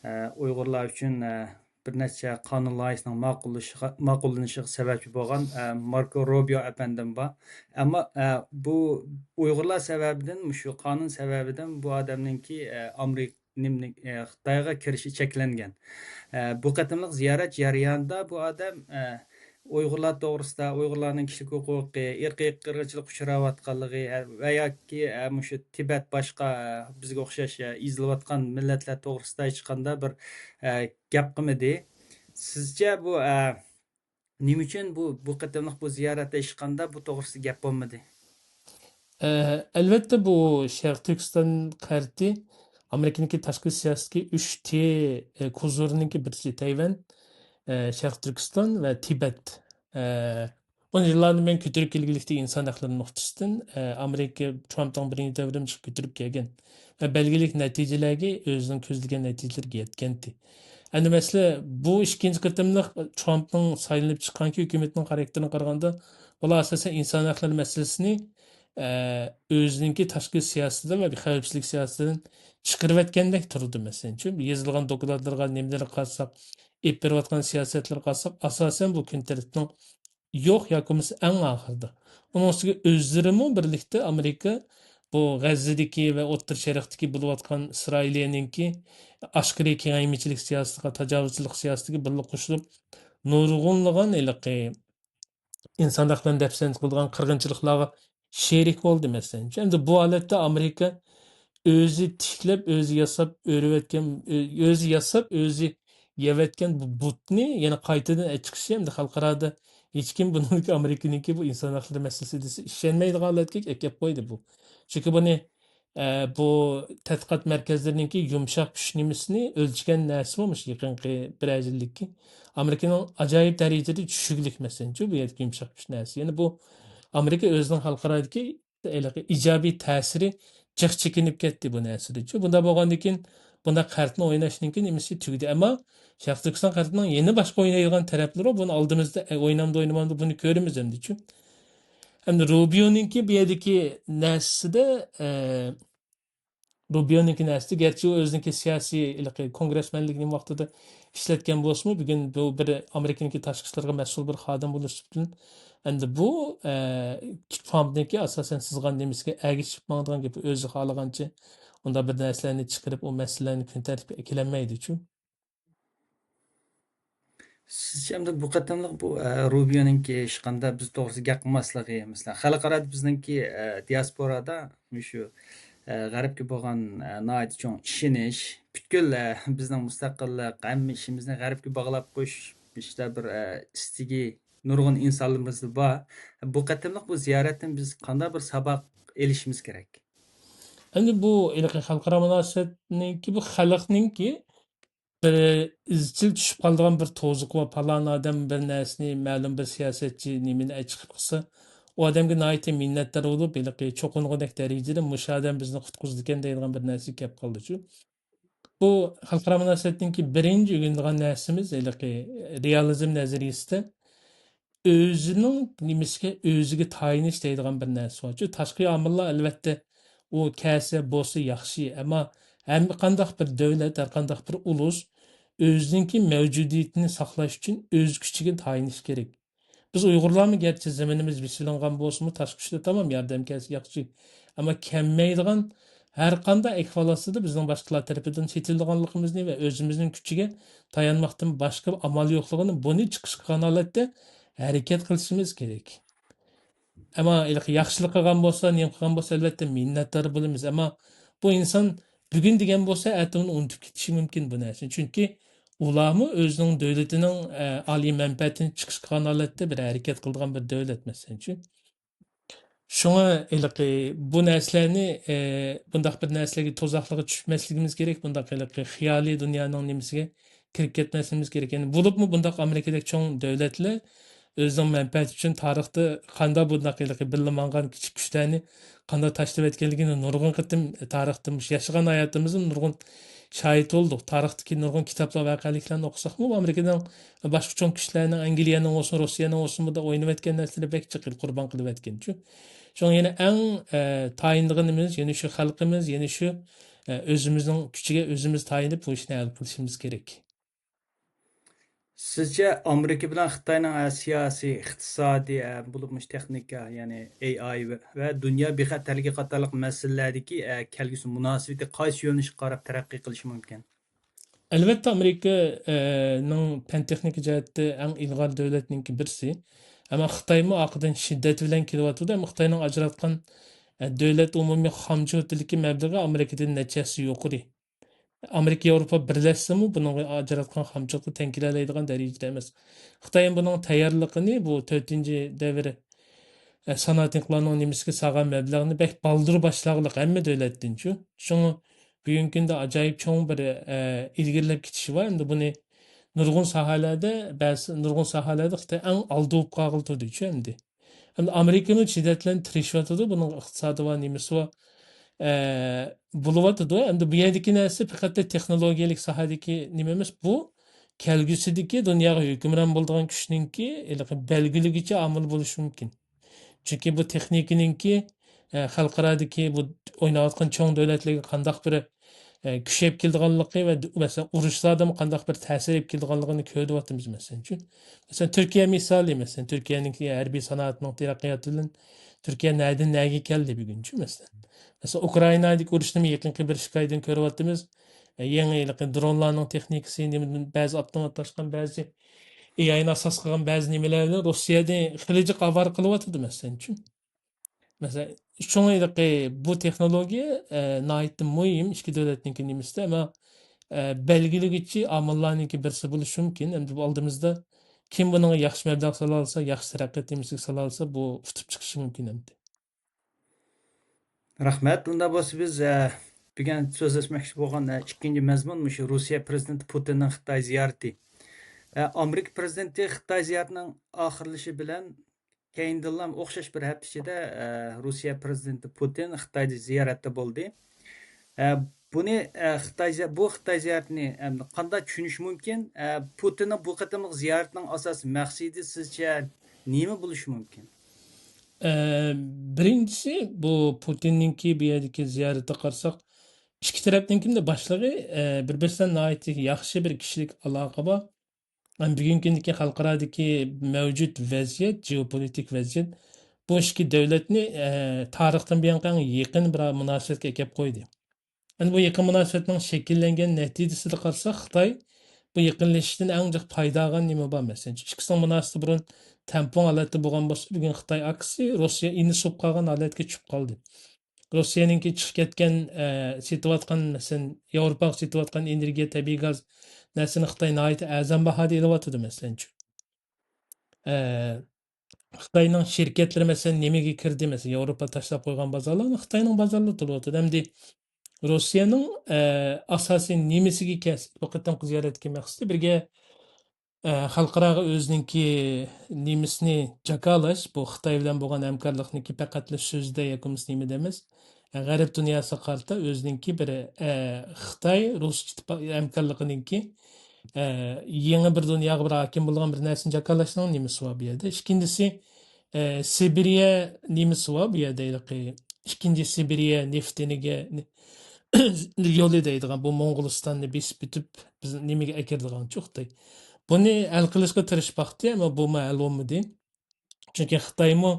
ئە، ئۇيغۇرلار ئۈچۈن، ئە، بىر نەچچە قانۇن لايىھىسىنىڭ ماقۇللىشىغا-، ماقۇللىنىشىغا سەۋەبچى بولغان، ئە، ماركو روبىيو ئەپەندىم بار. ئەمما، ئە، بۇ ئۇيغۇرلار سەۋەبىدىن، مۇشۇ قانۇن سەۋەبىدىن بۇ ئادەمنىڭكى، ئە، ئامېرىكا نېمىنى، ئە، خىتايغا كىرىشى چەكلەنگەن. ئە، بۇ قېتىملىق زىيارەت جەريانىدا بۇ ئادەم، ئە، ئۇيغۇرلار توغرىسىدا، ئۇيغۇرلارنىڭ كىشىلىك ھوقۇقى، ئىرقىي قىرغىنچىلىققا ئۇچراۋاتقانلىقى، ھە، ۋە ياكى، ئە، مۇشۇ تىبەت باشقا، ئە، بىزگە ئوخشاش، ئە، ئېزىلىۋاتقان مىللەتلەر توغرىسىدا ھېچقانداق بىر، ئە، گەپ قىلمىدى. سىزچە بۇ، ئە، نېمە ئۈچۈن بۇ، بۇ قېتىملىق بۇ زىيارەتتە ھېچقانداق بۇ توغرىسىدا گەپ بولمىدى؟ ئە، ئەلۋەتتە، بۇ شەرقىي تۈركىستان قەرتى ئامېرىكىنىڭكى تاشقى سىياسىتىدىكى ئۈچ تى، ئە، كوزۇرنىڭكى بىرسى تەيۋەن، ئە، شەرقىي تۈركىستان ۋە تىبەت. ئە، ئون يىللاردىن بۇيان كۆتۈرۈپ كەلگۈلۈكتە ئىنسان ھەقلىرى نۇقتىسىدىن، ئە، ئامېرىكا ترامپنىڭ بىرىنچى دەۋرىدىن چىقىپ كۆتۈرۈپ كەلگەن ۋە بەلگىلىك نەتىجىلەرگە، ئۆزىنىڭ كۆزلىگەن نەتىجىلىرىگە يەتكەنتى. ئەمدى مەسىلە، بۇ ئىككىنچى قېتىملىق ترامپنىڭ سايلىنىپ چىققانكى ھۆكۈمىتىنىڭ خاراكتېرىنى قارىغاندا، ئۇلار ئاساسەن ئىنسان ھەقلىرى مەسىلىسىنى، ئە، ئۆزىنىڭكى تاشقى سىياسىتىدىن ۋە خەۋپسىزلىك سىياسىتىدىن چىقىرىۋەتكەندەك تۇرىدۇ. مەسىلەن، چۈ-، يېزىلغان دوكلاتلىرىغا، نېمىلەرگە قارىساق، ئېلىپ بېرىۋاتقان سىياسەتلىرىگە قارىساق، ئاساسەن بۇ كۈن تەرتىپنىڭ يوق ياكى بولمىسا ئەڭ ئاخىرىدا. ئۇنىڭ ئۈستىگە ئۆزلىرىمۇ بىرلىكتە ئامېرىكا بۇ غەززىدىكى ۋە ئوتتۇرا شەرقتىكى بولۇۋاتقان ئىسرائىلىيەنىڭكى ئاشكارا كېڭەيمىچىلىك سىياسىتىگە، تاجاۋۇزچىلىق سىياسىتىگە بىرلىكتە قوشۇلۇپ، نۇرغۇنلىغان ھېلىقى ئىنسان ھەقلىرىنى دەپسەندە قىلىدىغان قىرغىنچىلىقلارغا شېرىك بولدى، مەسىلەن. ئەمدى بۇ ھالەتتە ئامېرىكا ئۆزى تىكلەپ، ئۆزى ياساپ ئۆرۈۋەتكەن، ئۆ-، ئۆزى ياساپ، ئۆزى يەۋەتكەن بۇ بۇتنى يەنە قايتىدىن ئەچىقىشى، ئەمدى خەلقئارادا ھېچكىم بۇنىڭكى ئامېرىكىنىڭكى بۇ ئىنسان ھەقلىرى مەسىلىسى دېسە ئىشەنمەيدىغان ھالەتكە ئەكەپ قويدى بۇ. چۈنكى بۇنى، ئە، بۇ تەتقىقات مەركەزلىرىنىڭكى يۇمشاق كۈچ نېمىسىنى ئۆلچىگەن نەرسىمۇ مۇشۇ يېقىنقى بىرەر يىللىكى ئامېرىكىنىڭ ئاجايىپ دەرىجىدە چۈشۈكلۈك، مەسىلەنچۇ، بۇ يەردىكى يۇمشاق كۈچ نەرسە. يەنى بۇ ئامېرىكا ئۆزىنىڭ خەلقئارادىكى ھېلىقى ئىجابىي تەسىرى جىق چېكىنىپ كەتتى بۇ نەرسىدىنچۇ. بۇنداق بولغاندىن كېيىن بۇنداق قەرتنى ئويناشنىڭكى نېمىسى تۈگىدى. ئەمما شەرقىي تۈركىستان قەرتىنىڭ يەنە باشقا ئوينايدىغان تەرەپلىرى بار. بۇنى ئالدىمىزدا، ئە، ئوينامدۇ، ئوينىمامدۇ، بۇنى كۆرىمىز ئەمدىچۇ. ئەمدى روبىيونىڭكى بۇ يەردىكى نەرسىسىدە، ئە، روبىيونىڭكى نەرسىسى، گەرچە ئۇ ئۆزىنىڭكى سىياسىي ھېلىقى كونگرېسمەنلىكىنى ۋاقتىدا ئىشلەتكەن بولسىمۇ، بۈگۈن بۇ بىر ئامېرىكىنىڭكى تاشقى ئىشلارغا مەسئۇل بىر خادىم بولۇش سۈپىتىدىن، ئەمدى بۇ، ئە، ترامپنىڭكى ئاساسەن سىزغان نېمىسىگە ئەگىشىپ ماڭىدىغان گېپى، ئۆزى خالىغانچە ئۇنداق بىر نەرسىلەرنى چىقىرىپ، ئۇ مەسىلىلەرنى كۈن تەرتىپكە ئەكېلەلمەيدىچۇ. سىزچە ئەمدى بۇ قېتىملىق بۇ، ئە، روبىيونىڭكى ھېچقانداق بىز توغرىسىدا گەپ قىلماسلىقى، مەسىلەن، خەلقئارادا بىزنىڭكى، ئە، دىياسپورادا مۇشۇ، ئە، غەربكە بولغان، ئە، ناھايىتى چوڭ ئىشىنىش، پۈتكۈل، ئە، بىزنىڭ مۇستەقىللىق، ھەممە ئىشىمىزنى غەربكە باغلاپ قويۇش، مۇشۇنداق بىر، ئە، ئىستىكى نۇرغۇن ئىنسانلىرىمىزدا بار. بۇ قېتىملىق بۇ زىيارەتتىن بىز قانداق بىر ساۋاق ئېلىشىمىز كېرەك؟ ئەمدى بۇ ھېلىقى خەلقئارا مۇناسىۋەتنىڭكى، بۇ خەلقنىڭكى بىر ئىزچىل چۈشۈپ قالىدىغان بىر توزۇقى بار. پالان ئادەم بىر نەرسىنى، مەلۇم بىر سىياسەتچى نېمىنى چىقىپ قىلسا، ئۇ ئادەمگە ناھايىتى مىننەتدار بولۇپ، ھېلىقى چوقۇنغۇدەك دەرىجىدە مۇشۇ ئادەم بىزنى قۇتقۇزىدىكەن دەيدىغان بىر نەرسىگە كەپ قالدىچۇ. بۇ خەلقئارا مۇناسىۋەتنىڭكى بىرىنچى ئۆگىنىدىغان نەرسىمىز ھېلىقى رېئالىزم نەزەرىيىسىدە ئۆزىنىڭ نېمىسىگە ئۆزىگە تايىنىش دەيدىغان بىر نەرسە بار. چۈنكى تاشقى ئامىللار ئەلۋەتتە ئۇ كەلسە بولسا ياخشى، ئەمما ھەر قانداق بىر دۆلەت، ھەر قانداق بىر ئۇلۇس ئۆزىنىڭكى مەۋجۇدىيىتىنى ساقلاش ئۈچۈن ئۆز كۈچىگە تايىنىش كېرەك. بىز ئۇيغۇرلارمۇ گەرچە زېمىنىمىز بېسىۋېلىنغان بولسىمۇ، تاشقى كۈچلەر تامام ياردەم كەلسە ياخشى. ئەمما كەلمەيدىغان ھەر قانداق ئەھۋال ئاستىدا بىزنىڭ باشقىلار تەرىپىدىن سېتىلىدىغانلىقىمىزنى ۋە ئۆزىمىزنىڭ كۈچىگە تايانماقتىن باشقا ئامال يوقلۇقىنى، بۇنى چىقىش قىلغان ھالەتتە ھەرىكەت قىلىشىمىز كېرەك. ئەمما ھېلىقى ياخشىلىق قىلغان بولسا، نېمە قىلغان بولسا، ئەلۋەتتە مىننەتدار بولىمىز. ئەمما بۇ ئىنسان بۈگۈن دېگەن بولسا، ئەتە ئۇنى ئۇنتۇپ كېتىشى مۇمكىن بۇ نەرسىنى. چۈنكى ئۇلارمۇ ئۆزىنىڭ دۆلىتىنىڭ، ئە، ئالىي مەنپەئەتىنى چىقىش قىلغان ھالەتتە بىر ھەرىكەت قىلىدىغان بىر دۆلەت، مەسىلەنچۇ. شۇڭا ھېلىقى بۇ نەرسىلەرنى، ئە، بۇنداق بىر نەرسىلەرگە تۇزاقلىققا چۈشمەسلىكىمىز كېرەك، بۇنداق ھېلىقى خىيالىي دۇنيانىڭ نېمىسىگە كىرىپ كەتمەسلىكىمىز كېرەك. يەنى بولۇپمۇ بۇنداق ئامېرىكىدەك چوڭ دۆلەتلەر ئۆزىنىڭ مەنپەئەتى ئۈچۈن تارىختا قانداق بۇنداق ھېلىقى بىللە ماڭغان كىچىك كۈچلەرنى قانداق تاشلىۋەتكەنلىكىنى نۇرغۇن قېتىم تارىختا مۇشۇ ياشىغان ھاياتىمىزدا نۇرغۇن شاھىت بولدۇق. تارىختىكى نۇرغۇن كىتابلار، ۋەقەلىكلەرنى ئوقۇساقمۇ، ئامېرىكىنىڭ باشقا چوڭ كۈچلەرنىڭ، ئەنگلىيەنىڭ بولسۇن، روسىيەنىڭ بولسۇن، بۇندا ئوينىۋەتكەن نەرسىلىرى بەك جىق قۇربان قىلىۋەتكەنچۇ. شۇڭا يەنە ئەڭ، ئە، تايىنىدىغىنىمىز يەنە شۇ خەلقىمىز، يەنە شۇ، ئە، ئۆزىمىزنىڭ كۈچىگە ئۆزىمىز تايىنىپ بۇ ئىشنى ھەل قىلىشىمىز كېرەك. سىزچە ئامېرىكا بىلەن خىتاينىڭ، ئە، سىياسىي، ئىقتىسادىي، ئە، بولۇپمۇ تېخنىكا، يەنى ئېي ئاي ۋە، ۋە دۇنيا بىخەتەرلىكى قاتارلىق مەسىلىلەردىكى، ئە، كەلگۈسى مۇناسىۋىتى قايسى يۆنىلىشكە قاراپ تەرەققىي قىلىشى مۇمكىن؟ ئەلۋەتتە، ئامېرىكا، ئە، نىڭ پەن تېخنىكا جەھەتتە ئەڭ ئىلغار دۆلەتنىڭكى بىرسى. ئەمما خىتايمۇ ئارقىدىن شىددەت بىلەن كېلىۋاتىدۇ. ئەمما خىتاينىڭ ئاجراتقان، ئە، دۆلەت ئومۇمىي خامچوتىدىكى مەبلىغى ئامېرىكىدىن نەچچە ھەسسە يۇقىرى. ئامېرىكا، ياۋروپا بىرلەشسىمۇ، بۇنىڭغا ئاجراتقان خامچوتقا تەڭ كېلەلەيدىغان دەرىجىدە ئەمەس. خىتاي بۇنىڭ تەييارلىقىنى بۇ تۆتىنچى دەۋر، ئە، سانائەت ئىنقىلابىنىڭ نېمىسىگە سالغان مەبلەغنى بەك بالدۇر باشلىغانلىق ھەممە دۆلەتتىنچۇ. شۇڭا بۈگۈنكى كۈندە ئاجايىپ چوڭ بىر، ئە، ئىلگىرىلەپ كېتىشى بار. ئەمدى بۇنى نۇرغۇن ساھەلەردە، بەزى نۇرغۇن ساھەلەردە خىتاي ئەڭ ئالدى بولۇپ قالغىلى تۇرىدۇچۇ ئەمدى. ئەمدى ئامېرىكىمۇ شىددەت بىلەن تىرىشىۋاتىدۇ. بۇنىڭ ئىقتىسادى بار، نېمىسى بار. ئە، بولۇۋاتىدۇ. ئەمدى بۇ يەردىكى نەرسە پەقەت تېخنولوگىيەلىك ساھەدىكى نېمە ئەمەس، بۇ كەلگۈسىدىكى دۇنياغا ھۆكۈمران بولىدىغان كۈچنىڭكى ھېلىقى بەلگىلىگۈچى ئامىل بولۇشى مۇمكىن. چۈنكى بۇ تېخنىكىنىڭكى، ئە، خەلقئارادىكى بۇ ئويناۋاتقان چوڭ دۆلەتلەرگە قانداق بىر، ئە، كۈچەپ كېلىدىغانلىقى ۋە، مەسىلەن، ئۇرۇشلاردىمۇ قانداق بىر تەسىر ئېلىپ كېلىدىغانلىقىنى كۆرۈۋاتىمىز، مەسىلەنچۇ. مەسىلەن، تۈركىيە مىسالى، مەسىلەن، تۈركىيەنىڭكى ھەربىي سانائەتنىڭ تەرەققىياتى بىلەن تۈركىيە نەدىن نەگە كەلدى بۈگۈنچۇ، مەسىلەن. مەسىلەن، ئۇكرائىنادىكى ئۇرۇشنىمۇ يېقىنقى بىر ئىككى ئايدىن كۆرۈۋاتىمىز. ئە، يېڭى ھېلىقى درونلارنىڭ تېخنىكىسى، نېمىدىن، بەزى ئاپتوماتلاشقان، بەزى ئېي ئاينى ئاساس قىلغان بەزى نېمىلەر بىلەن روسىيەدىن خېلى جىق ئاۋارە قىلىۋاتىدۇ، مەسىلەنچۇ. مەسىلەن، شۇڭا ھېلىقى بۇ تېخنولوگىيە، ئە، ناھايىتى مۇھىم ئىككى دۆلەتنىڭكى نېمىسىدە، ئەمما، ئە، بەلگىلىگۈچى ئامىللارنىڭكى بىرسى بولۇشى مۇمكىن. ئەمدى بۇ ئالدىمىزدا كىم بۇنىڭغا ياخشى مەبلەغ سالالىسا، ياخشى تەرەققىيات نېمىسىگە سالالىسا، بۇ ئۇتۇپ چىقىشى مۇمكىن ئەمدى. رەھمەت. ئۇنداق بولسا بىز، ئە، بۈگۈن سۆزلەشمەكچى بولغان، ئە، ئىككىنچى مەزمۇن مۇشۇ رۇسىيە پىرېزىدېنتى پۇتىننىڭ خىتاي زىيارىتى. ئە، ئامېرىكا پىرېزىدېنتى خىتاي زىيارىتىنىڭ ئاخىرلىشى بىلەن كەينىدىنلا ئوخشاش بىر ھەپتە ئىچىدە، ئە، رۇسىيە پىرېزىدېنتى پۇتىن خىتايدا زىيارەتتە بولدى. ئە، بۇنى، ئە، خىتاي زىيا-، بۇ خىتاي زىيارىتىنى، ئە، قانداق چۈشىنىش مۇمكىن؟ ئە، پۇتىننىڭ بۇ قېتىملىق زىيارىتىنىڭ ئاساسىي مەقسىتى سىزچە نېمە بولۇشى مۇمكىن؟ ئە، بىرىنچىسى، بۇ پۇتىننىڭكى بۇ يەردىكى زىيارىتىگە قارىساق، ئىككى تەرەپنىڭكى باشلىقى، ئە، بىر-بىرسىدىن ناھايىتى ياخشى بىر كىشىلىك ئالاقە بار. ئەمما بۈگۈنكى كۈندىكى خەلقئارادىكى مەۋجۇت ۋەزىيەت، جېئوپولىتىك ۋەزىيەت بۇ ئىككى دۆلەتنى، ئە، تارىختىن بۇيانقى ئەڭ يېقىن بىر مۇناسىۋەتكە ئەكەپ قويدى. ئەمدى بۇ يېقىن مۇناسىۋەتنىڭ شەكىللەنگەن نەتىجىسىدە قارىساق، خىتاي بۇ يېقىنلىشىشتىن ئەڭ جىق پايدا ئالغان نېمە بار؟ مەسىلەن، ئىككىسىنىڭ مۇناسىۋىتى بۇرۇن تەڭپۇڭ ھالەتتە بولغان بولسا، بۈگۈن خىتاي ئاكىسى روسىيە ئىنى سوپ قالغان ھالەتكە چۈشۈپ قالدى. روسىيەنىڭكى چىقىپ كەتكەن، ئە، سېتىۋاتقان، مەسىلەن، ياۋروپاغا سېتىۋاتقان ئېنېرگىيە، تەبىئىي گاز نەرسىنى خىتاي ناھايىتى ئەرزان باھادا ئېلىۋاتىدۇ، مەسىلەنچۇ. ئە، خىتاينىڭ شىركەتلىرى، مەسىلەن، نېمىگە كىردى؟ مەسىلەن، ياۋروپا تاشلاپ قويغان بازارلارنى خىتاينىڭ بازارلىرى تولۇۋاتىدۇ. ئەمدى روسىيەنىڭ، ئە، ئاساسىي نېمىسىگە كەلسەك، بۇ قېتىمقى زىيارەتتىكى مەقسىتى بىرگە، ئە، خەلقئاراغا ئۆزىنىڭكى نېمىسىنى جاكارلاش، بۇ خىتاي بىلەن بولغان ھەمكارلىقنىڭكى پەقەتلا سۆزدە ياكى بولمىسا نېمىدە ئەمەس، ئە، غەرب دۇنياسىغا قارىتا ئۆزىنىڭكى بىر، ئە، خىتاي رۇس ئىتتىپا-، ھەمكارلىقىنىڭكى، ئە، يېڭى بىر دۇنياغا بىر ھاكىم بولىدىغان بىر نەرسىنى جاكارلاشنىڭ نېمىسى بار بۇ يەردە. ئىككىنچىسى، ئە، سىبىرىيە نېمىسى بار بۇ يەردە، ھېلىقى ئىككىنچى سىبىرىيە نېفىتىنىگە يولى دەيدىغان، بۇ موڭغۇلىستاننى بېسىپ ئۆتۈپ، بىز نېمىگە ئەكىرىدىغانچۇ خىتاي. بۇنى ھەل قىلىشقا تىرىشىپ باقتى، ئەمما بۇمۇ ھەل بولمىدى. چۈنكى خىتايمۇ،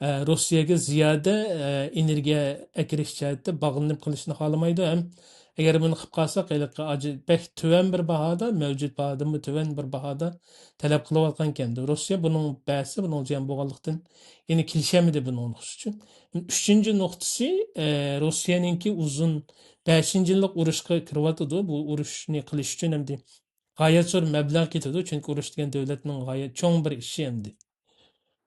ئە، روسىيەگە زىيادە، ئە، ئېنېرگىيە ئەكىرىش جەھەتتە باغلىنىپ قېلىشنى خالىمايدۇ. ھەم ئەگەر بۇنى قىلىپ قالساق، ھېلىقى ئاجى-، بەك تۆۋەن بىر باھادا، مەۋجۇت باھادىنمۇ تۆۋەن بىر باھادا تەلەپ قىلىۋاتقانىكەن. روسىيە بۇنىڭ بەسى، بۇنىڭ جىيەن بولغانلىقتىن، يەنە كېلىشەلمىدى بۇنىڭ نۇقتىسى ئۈچۈن. ئۈچىنچى نۇقتىسى، ئە، روسىيەنىڭكى ئۇزۇن بەشىنچى يىللىق ئۇرۇشقا كىرىۋاتىدۇ. بۇ ئۇرۇشنى قىلىش ئۈچۈن ئەمدى غايەت زور مەبلەغ كېتىدۇ، چۈنكى ئۇرۇش دېگەن دۆلەتنىڭ غايەت چوڭ بىر ئىشى ئەمدى.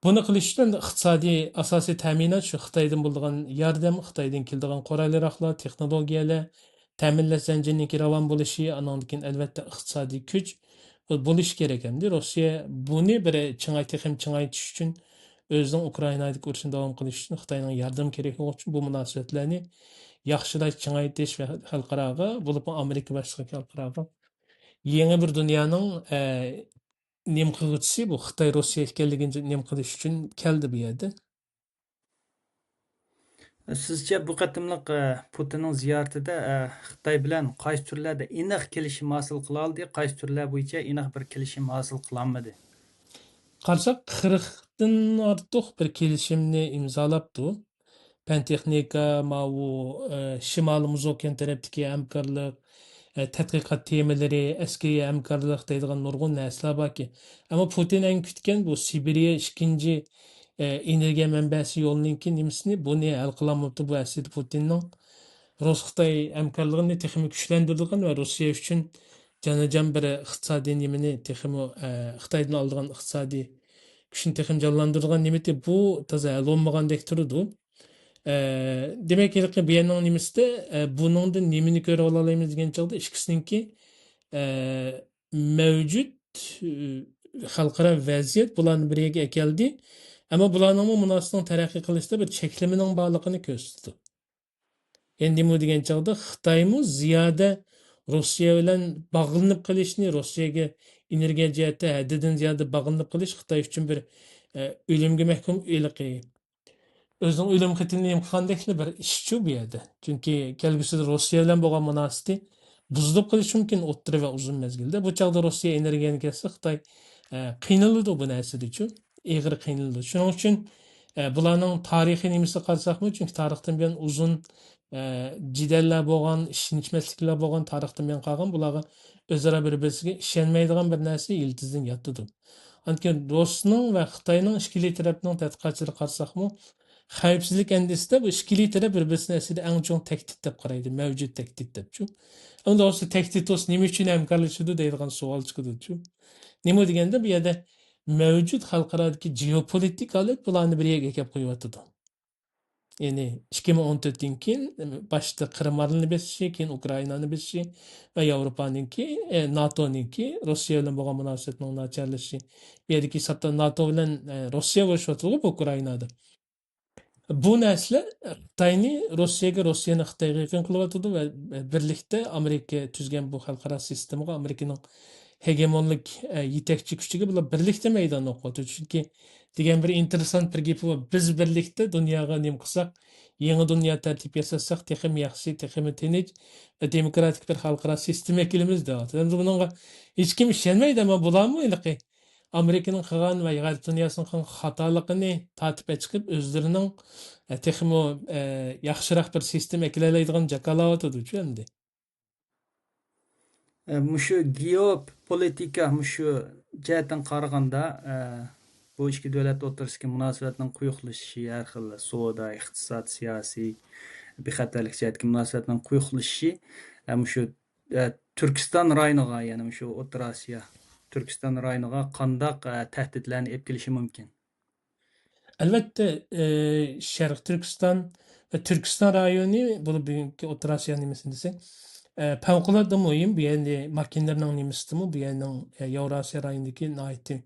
بۇنى قىلىش ئۈچۈن ئىقتىسادىي ئاساسىي تەمىنات شۇ خىتايدىن بولىدىغان ياردەم، خىتايدىن كېلىدىغان قورال-ياراغلار، تېخنولوگىيەلەر، تەمىنلەش زەنجىرىنىڭكى راۋان بولۇشى، ئانىڭدىن كېيىن ئەلۋەتتە ئىقتىسادىي كۈچ بولۇشى كېرەك. ئەمدى روسىيە بۇنى بىر چىڭاي-، تېخىمۇ چىڭايتىش ئۈچۈن، ئۆزىنىڭ ئۇكرائىنادىكى ئۇرۇشىنى داۋام قىلىش ئۈچۈن خىتاينىڭ ياردىمى كېرەك بولغان ئۈچۈن بۇ مۇناسىۋەتلەرنى ياخشىلاش، چىڭايتىش ۋە خەلقئاراغا، بولۇپمۇ ئامېرىكا باشلىقى خەلقئاراغا يېڭى بىر دۇنيانىڭ، ئە، نېمە قىلغۇچىسى بۇ خىتاي، روسىيە ئىكەنلىكىنى نېمە قىلىش ئۈچۈن كەلدى بۇ يەردە. سىزچە بۇ قېتىملىق، ئە، پۇتىننىڭ زىيارىتىدە، ئە، خىتاي بىلەن قايسى تۈرلەردە ئېنىق كېلىشىم ھاسىل قىلالدى، قايسى تۈرلەر بويىچە ئېنىق بىر كېلىشىم ھاسىل قىلالمىدى؟ قارىساق، قىرىقتىن ئارتۇق بىر كېلىشىمنى ئىمزالاپتۇ. پەن-تېخنىكا، ماۋۇ، ئە، شىمالىي مۇزوكىيەن تەرەپتىكى ھەمكارلىق، ئە، تەتقىقات تېمىلىرى، ئەسكىرىي ھەمكارلىق دەيدىغان نۇرغۇن نەرسىلەر باركى. ئەمما پۇتىن ئەڭ كۈتكەن بۇ سىبىرىيە ئىككىنچى، ئە، ئېنېرگىيە مەنبەسى يولىنىڭكى نېمىسىنى، بۇنى ھەل قىلالماپتۇ. بۇ ئەسلىدە پۇتىننىڭ رۇس-خىتاي ھەمكارلىقىنى تېخىمۇ كۈچلەندۈرىدىغان ۋە روسىيە ئۈچۈن جانىجان بىر ئىقتىسادىي نېمىنى تېخىمۇ، ئە، خىتايدىن ئالىدىغان ئىقتىسادىي كۈچنى تېخىمۇ جانلاندۇرىدىغان نېمىتى بۇ تازا ھەل بولمىغاندەك تۇرىدۇ. ئە، دېمەك، ھېلىقى بۇ يەرنىڭ نېمىسىدە، ئە، بۇنىڭدىن نېمىنى كۆرۈۋالالايمىز دېگەن چاغدا ئىككىسىنىڭكى، ئە، مەۋجۇت، ئە، خەلقئارا ۋەزىيەت بۇلارنى بىر يەرگە ئەكەلدى. ئەمما بۇلارنىڭمۇ مۇناسىۋىتىنىڭ تەرەققىي قىلىشتا بىر چەكلىمىنىڭ بارلىقىنى كۆرسىتىدۇ. يەنى نېمە دېگەن چاغدا خىتايمۇ زىيادە روسىيە بىلەن باغلىنىپ قېلىشنى، روسىيەگە ئېنېرگىيە جەھەتتە ھەددىدىن زىيادە باغلىنىپ قېلىش خىتاي ئۈچۈن بىر، ئە، ئۆلۈمگە مەھكۇم ھېلىقى ئۆزىنىڭ ئۆلۈم خېتىنى نېمە قىلغاندەكلا بىر ئىشچۇ بۇ يەردە. چۈنكى كەلگۈسىدە روسىيە بىلەن بولغان مۇناسىۋىتى بۇزۇلۇپ قېلىشى مۇمكىن ئوتتۇرا ۋە ئۇزۇن مەزگىلدە. بۇ چاغدا روسىيە ئېنېرگىيەنى كەتسە خىتاي، ئە، قىينىلىدۇ بۇ نەرسىدىچۇ. ئېغىر قىينىلىدۇ. شۇنىڭ ئۈچۈن، ئە، بۇلارنىڭ تارىخىي نېمىسىگە قارىساقمۇ، چۈنكى تارىختىن بۇيان ئۇزۇن، ئە، جېدەللەر بولغان، ئىشىنىشمەسلىكلەر بولغان، تارىختىن بۇيان قالغان، بۇلارغا ئۆزئارا بىر-بىرسىگە ئىشەنمەيدىغان بىر نەرسە يىلتىزىدىن ياتىدۇ. ئاندىن كېيىن رۇسنىڭ ۋە خىتاينىڭ ئىككىلى تەرەپنىڭ تەتقىقاتچىلىرىغا قارىساقمۇ، خەۋپسىزلىك ئەندىزىسىدە بۇ ئىككىلى تەرەپ بىر-بىرسىنى ئەسلىدە ئەڭ چوڭ تەھدىت دەپ قارايدۇ، مەۋجۇت تەھدىت دەپچۇ. ئەمدى ئۇ تەھدىت بولسا نېمە ئۈچۈن ھەمكارلىشىدۇ دەيدىغان سوئال چىقىدۇچۇ. نېمە دېگەندە، بۇ يەردە مەۋجۇت خەلقئارادىكى جېئوپولىتىك ھالەت بۇلارنى بىر يەرگە ئەكەپ قويۇۋاتىدۇ. يەنى ئىككى مىڭ ئون تۆتتىن كېيىن، باشتا قىرىم ئارىلىنى بېسىشى، كېيىن ئۇكرائىنانى بېسىشى ۋە ياۋروپانىڭكى، ئە، ناتونىڭكى روسىيە بىلەن بولغان مۇناسىۋەتنىڭ ناچارلىشىشى. بۇ يەردىكى ھېسابتا ناتو بىلەن، ئە، روسىيە ئۇرۇشۇۋاتىدۇ بۇ ئۇكرائىنادا. بۇ نەرسىلەر خىتاينى روسىيەگە، روسىيەنى خىتايغا يېقىن قىلىۋاتىدۇ ۋە بىرلىكتە ئامېرىكا تۈزگەن بۇ خەلقئارا سىستېمىغا، ئامېرىكىنىڭ ھېگېمونلۇق، ئە، يېتەكچى كۈچىگە بۇلار بىرلىكتە مەيدان ئوقۇۋاتىدۇ. چۈنكى دېگەن بىر ئىنتېرېسسانت بىر گېپى بار، بىز بىرلىكتە دۇنياغا نېمە قىلساق، يېڭى دۇنيا تەرتىپ ياساتساق، تېخىمۇ ياخشى، تېخىمۇ تىنچ ۋە دېموكراتىك بىر خەلقئارا سىستېما ئەكېلىمىز دەۋاتىدۇ. ئەمدى بۇنىڭغا ھېچكىم ئىشەنمەيدۇ، ئەمما بۇلارمۇ ھېلىقى ئامېرىكىنىڭ قىلغان ۋە غەرب دۇنياسىنىڭ قىلغان خاتالىقىنى تارتىپ ئەچىقىپ، ئۆزلىرىنىڭ، ئە، تېخىمۇ، ئە، ياخشىراق بىر سىستېما ئەكېلەلەيدىغان جاكارلاۋاتىدۇچۇ ئەمدى. ئە، مۇشۇ گېئوپولىتىكا، مۇشۇ جەھەتتىن قارىغاندا، ئە، بۇ ئىككى دۆلەت ئوتتۇرىسىدىكى مۇناسىۋەتنىڭ قويۇقلىشىشى، ھەر خىل سودا، ئىقتىساد، سىياسىي، بىخەتەرلىك جەھەتتىكى مۇناسىۋەتنىڭ قويۇقلىشىشى، ئە، مۇشۇ، ئە، تۈركىستان رايونىغا، يەنى مۇشۇ ئوتتۇرا ئاسىيا، تۈركىستان رايونىغا قانداق، ئە، تەھدىتلەرنى ئېلىپ كېلىشى مۇمكىن؟ ئەلۋەتتە، ئى، شەرقىي تۈركىستان ۋە تۈركىستان رايونى، بۇ بۈگۈنكى ئوتتۇرا ئاسىيا نېمىسىنى دېسەك، ئە، پەۋقۇلئاددە مۇھىم. بۇ يەردە ماكىنلىرىنىڭ نېمىسىدىمۇ، بۇ يەرنىڭ، ئە، ياۋراسىيا رايونىدىكى ناھايىتى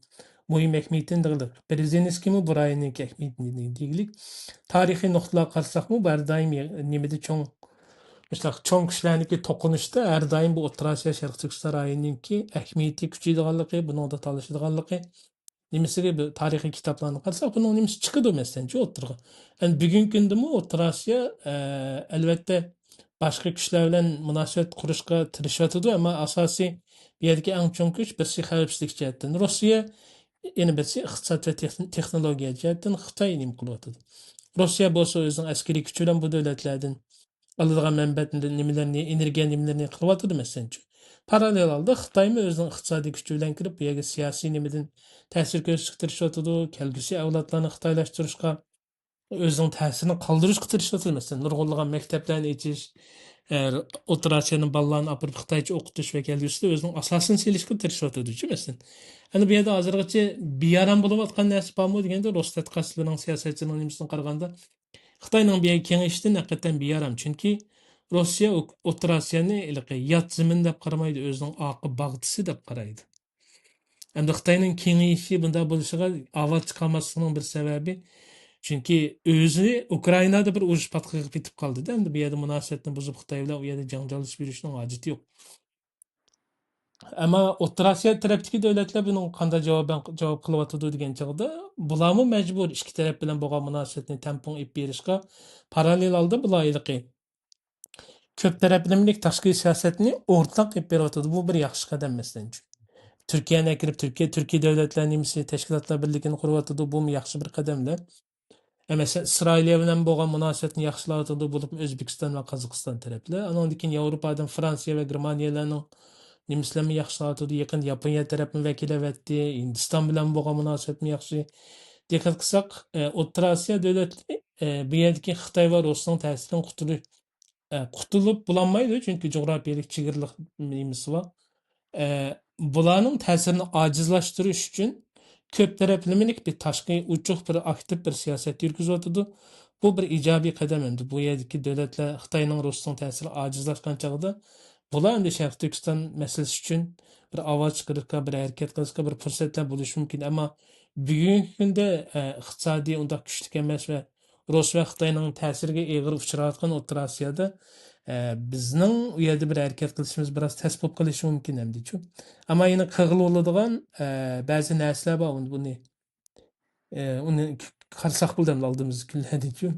مۇھىم ئەھمىيىتىنى دېگۈلۈك. برېزىنسكىيمۇ بۇ رايوننىڭكى ئەھمىيىتىنى دېگۈلۈك. تارىخىي نۇقتىلارغا قارىساقمۇ، بۇ ھەر دائىم نېمىدە چوڭ، مۇشۇنداق چوڭ كۈچلەرنىڭكى توقۇنۇشتا ھەر دائىم بۇ ئوتتۇرا ئاسىيا، شەرقىي تۈركىستان رايونىنىڭكى ئەھمىيىتى كۈچىيىدىغانلىقى، بۇنىڭدا تالىشىدىغانلىقى، نېمىسىگە بىر تارىخىي كىتابلارنى قارىساق، بۇنىڭ نېمىسى چىقىدۇ، مەسىلەن، شۇ ئوتتۇرىغا. يەنى بۈگۈنكى كۈندىمۇ ئوتتۇرا ئاسىيا، ئە، ئەلۋەتتە، باشقا كۈچلەر بىلەن مۇناسىۋەت قۇرۇشقا تىرىشىۋاتىدۇ، ئەمما ئاساسىي بۇ يەردىكى ئەڭ چوڭ كۈچ بىرسى خەۋپسىزلىك جەھەتتىن روسىيە، يەنە بىرسى ئىقتىساد ۋە تېخن-، تېخنولوگىيە جەھەتتىن خىتاي نېمە قىلىۋاتىدۇ. روسىيە بولسا ئۆزىنىڭ ئەسكىرىي كۈچى بىلەن بۇ دۆلەتلەردىن ئالىدىغان مەنبەت نېمىلەرنى، ئېنېرگىيە نېمىلىرىنى قىلىۋاتىدۇ، مەسىلەنچۇ. پاراللېل ھالدا خىتايمۇ ئۆزىنىڭ ئىقتىسادىي كۈچى بىلەن كىرىپ، بۇ يەرگە سىياسىي نېمىدىن تەسىر كۆرسىتىشكە تىرىشىۋاتىدۇ، كەلگۈسى ئەۋلادلارنى خىتايلاشتۇرۇشقا، ئۆزىنىڭ تەسىرىنى قالدۇرۇشقا تىرىشىۋاتىدۇ. مەسىلەن، نۇرغۇنلىغان مەكتەپلەرنى ئېچىش، ئە، ئوتتۇرا ئاسىيانىڭ بالىلارنى ئاپىرىپ خىتايچە ئوقۇتۇش ۋە كەلگۈسىدە ئۆزىنىڭ ئاساسىنى سېلىشقا تىرىشىۋاتىدۇ، مەسىلەن. ئەنە بۇ يەردە ھازىرغىچە بىئارام بولۇۋاتقان نەرسە بارمۇ دېگەندە، رۇس تەتقىقاتچىلىرىنىڭ، سىياسەتچىلىرىنىڭ نېمىسىنى قارىغاندا، خىتاينىڭ بۇ يەرگە كېڭىيىشىدىن ھەقىقەتەن بىئارام. چۈنكى رۇسىيە ئوك-، ئوتتۇرا ئاسىيانى ھېلىقى يات زېمىن دەپ قارىمايدۇ، ئۆزىنىڭ ئارقا باغچىسى دەپ قارايدۇ. ئەمدى خىتاينىڭ كېڭىيىشى بۇنداق بولۇشىغا ئاۋاز چىقارماسلىقنىڭ بىر سەۋەبى، چۈنكى ئۆزى ئۇكرائىنادا بىر ئۇرۇش پاتقىقى پېتىپ قالدىدا، ئەمدى بۇ يەردە مۇناسىۋەتنى بۇزۇپ، خىتاي بىلەن ئۇ يەردە جاڭجاللىشىپ يۈرۈشنىڭ ھاجىتى يوق. ئەمما ئوتتۇرا ئاسىيا تەرەپتىكى دۆلەتلەر بۇنىڭغا قانداق جاۋاب، جاۋاب قىلىۋاتىدۇ دېگەن چاغدا، بۇلارمۇ مەجبۇر ئىككى تەرەپ بىلەن بولغان مۇناسىۋەتنى تەڭپۇڭ ئېلىپ بېرىشقا پاراللېل ھالدا بۇلار ھېلىقى كۆپ تەرەپلىمىلىك تاشقى سىياسەتنى ئورتاق ئېلىپ بېرىۋاتىدۇ. بۇ بىر ياخشى قەدەم، مەسىلەن. تۈركىيەنى ئەكىرىپ، تۈركىيە، تۈركىي دۆلەتلەر نېمىسى، تەشكىلاتلار بىرلىكىنى قۇرۇۋاتىدۇ. بۇمۇ ياخشى بىر قەدەملەر. ئە، مەسىلەن، ئىسرائىلىيە بىلەن بولغان مۇناسىۋەتنى ياخشىلاۋاتىدۇ، بولۇپمۇ ئۆزبېكىستان ۋە قازاقىستان تەرەپلەر. ئانىڭدىن كېيىن ياۋروپادىن فرانسىيە ۋە گېرمانىيەلەرنىڭ نېمىسلەرمۇ ياخشىلاۋاتىدۇ. يېقىندا ياپونىيە تەرەپمۇ ۋەكىللەۋەتتى. ھىندىستان بىلەن بولغان مۇناسىۋەتمۇ ياخشى. دىققەت قىلساق، ئە، ئوتتۇرا ئاسىيا دۆلەتلىرى، ئە، بۇ يەردىكى خىتاي ۋە رۇسنىڭ تەسىرىدىن قۇتۇلۇش، ئە، قۇتۇلۇپ بولالمايدۇ، چۈنكى جۇغراپىيەلىك چېگرىلىق نېمىسى بار. ئە، بۇلارنىڭ تەسىرىنى ئاجىزلاشتۇرۇش ئۈچۈن كۆپ تەرەپلىمىلىك بىر تاشقى ئوچۇق بىر ئاكتىپ بىر سىياسەت يۈرگۈزۈۋاتىدۇ. بۇ بىر ئىجابىي قەدەم ئەمدى. بۇ يەردىكى دۆلەتلەر خىتاينىڭ، رۇسنىڭ تەسىرى ئاجىزلاشقان چاغدا بۇلار ئەمدى شەرقىي تۈركىستان مەسىلىسى ئۈچۈن بىر ئاۋاز چىقىرىشقا، بىر ھەرىكەت قىلىشقا بىر پۇرسەتلەر بولۇشى مۇمكىن. ئەمما بۈگۈنكى كۈندە، ئە، ئىقتىسادىي ئۇنداق كۈچلۈك ئەمەس ۋە رۇس ۋە خىتاينىڭ تەسىرىگە ئېغىر ئۇچراۋاتقان ئوتتۇرا ئاسىيادا، ئە، بىزنىڭ ئۇ يەردە بىر ھەرىكەت قىلىشىمىز بىراز تەس بولۇپ قېلىشى مۇمكىن ئەمدىچۇ. ئەمما يەنە قىلغىلى بولىدىغان، ئە، بەزى نەرسىلەر بار، ئۇنى، بۇنى، ئە، ئۇنى قارىساق بولىدۇ ئەمدى ئالدىمىزدىكى كۈنلەردىچۇ.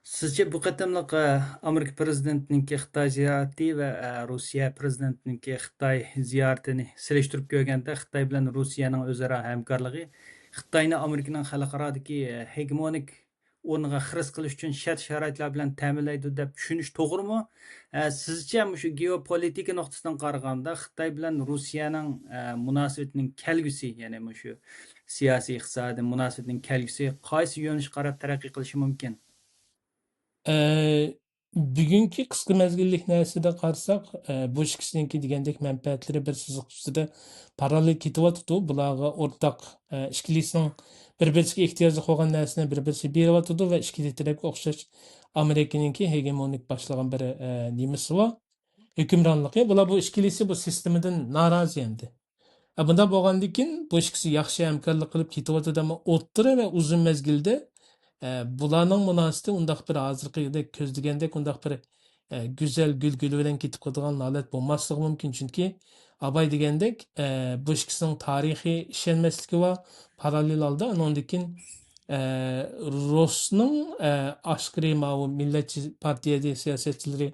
سىزچە بۇ قېتىملىق، ئە، ئامېرىكا پىرېزىدېنتىنىڭكى خىتاي زىيارىتى ۋە، ئە، رۇسىيە پىرېزىدېنتىنىڭكى خىتاي زىيارىتىنى سېلىشتۇرۇپ كۆرگەندە، خىتاي بىلەن رۇسىيەنىڭ ئۆزئارا ھەمكارلىقى خىتاينى ئامېرىكىنىڭ خەلقئارادىكى، ئە، ھېگېمونىك ئورنىغا خىرىس قىلىش ئۈچۈن شەرت-شارائىتلار بىلەن تەمىنلەيدۇ دەپ چۈشىنىش توغرىمۇ؟ ئە، سىزچە مۇشۇ گېئوپولىتىكا نۇقتىسىدىن قارىغاندا خىتاي بىلەن رۇسىيەنىڭ، ئە، مۇناسىۋىتىنىڭ كەلگۈسى، يەنى مۇشۇ سىياسىي، ئىقتىسادىي مۇناسىۋەتنىڭ كەلگۈسى قايسى يۆنىلىشكە قاراپ تەرەققىي قىلىشى مۇمكىن؟ ئە، بۈگۈنكى قىسقا مەزگىللىك نەرسىدە قارىساق، ئە، بۇ ئىككىسىنىڭكى دېگەندەك مەنپەئەتلىرى بىر سىزىق ئۈستىدە پاراللېل كېتىۋاتىدۇ. بۇلارغا ئورتاق، ئە، ئىككىلىسىنىڭ بىر-بىرسىگە ئېھتىياجلىق بولغان نەرسىنى بىر-بىرسىگە بېرىۋاتىدۇ ۋە ئىككىلى تەرەپكە ئوخشاش ئامېرىكىنىڭكى ھېگېمونىك باشلىغان بىر، ئە، نېمىسى بار، ھۆكۈمرانلىقى. بۇلار بۇ ئىككىلىسى بۇ سىستېمىدىن نارازى ئەمدى. ئە، بۇنداق بولغاندىن كېيىن بۇ ئىككىسى ياخشى ھەمكارلىق قىلىپ كېتىۋاتىدۇ، ئەمما ئوتتۇرا ۋە ئۇزۇن مەزگىلدە، ئە، بۇلارنىڭ مۇناسىۋىتى ئۇنداق بىر ھازىرقىدەك كۆزلىگەندەك ئۇنداق بىر، ئە، گۈزەل گۈل گۈلى بىلەن كېتىپ قالىدىغان ھالەت بولماسلىقى مۇمكىن. چۈنكى ئاباي دېگەندەك، ئە، بۇ ئىككىسىنىڭ تارىخىي ئىشەنمەسلىكى بار، پاراللېل ھالدا ئانىڭدىن كېيىن، ئە، رۇسنىڭ، ئە، ئاشكىرى ماۋۇ مىللەتچى پارتىيە سىياسەتچىلىرى،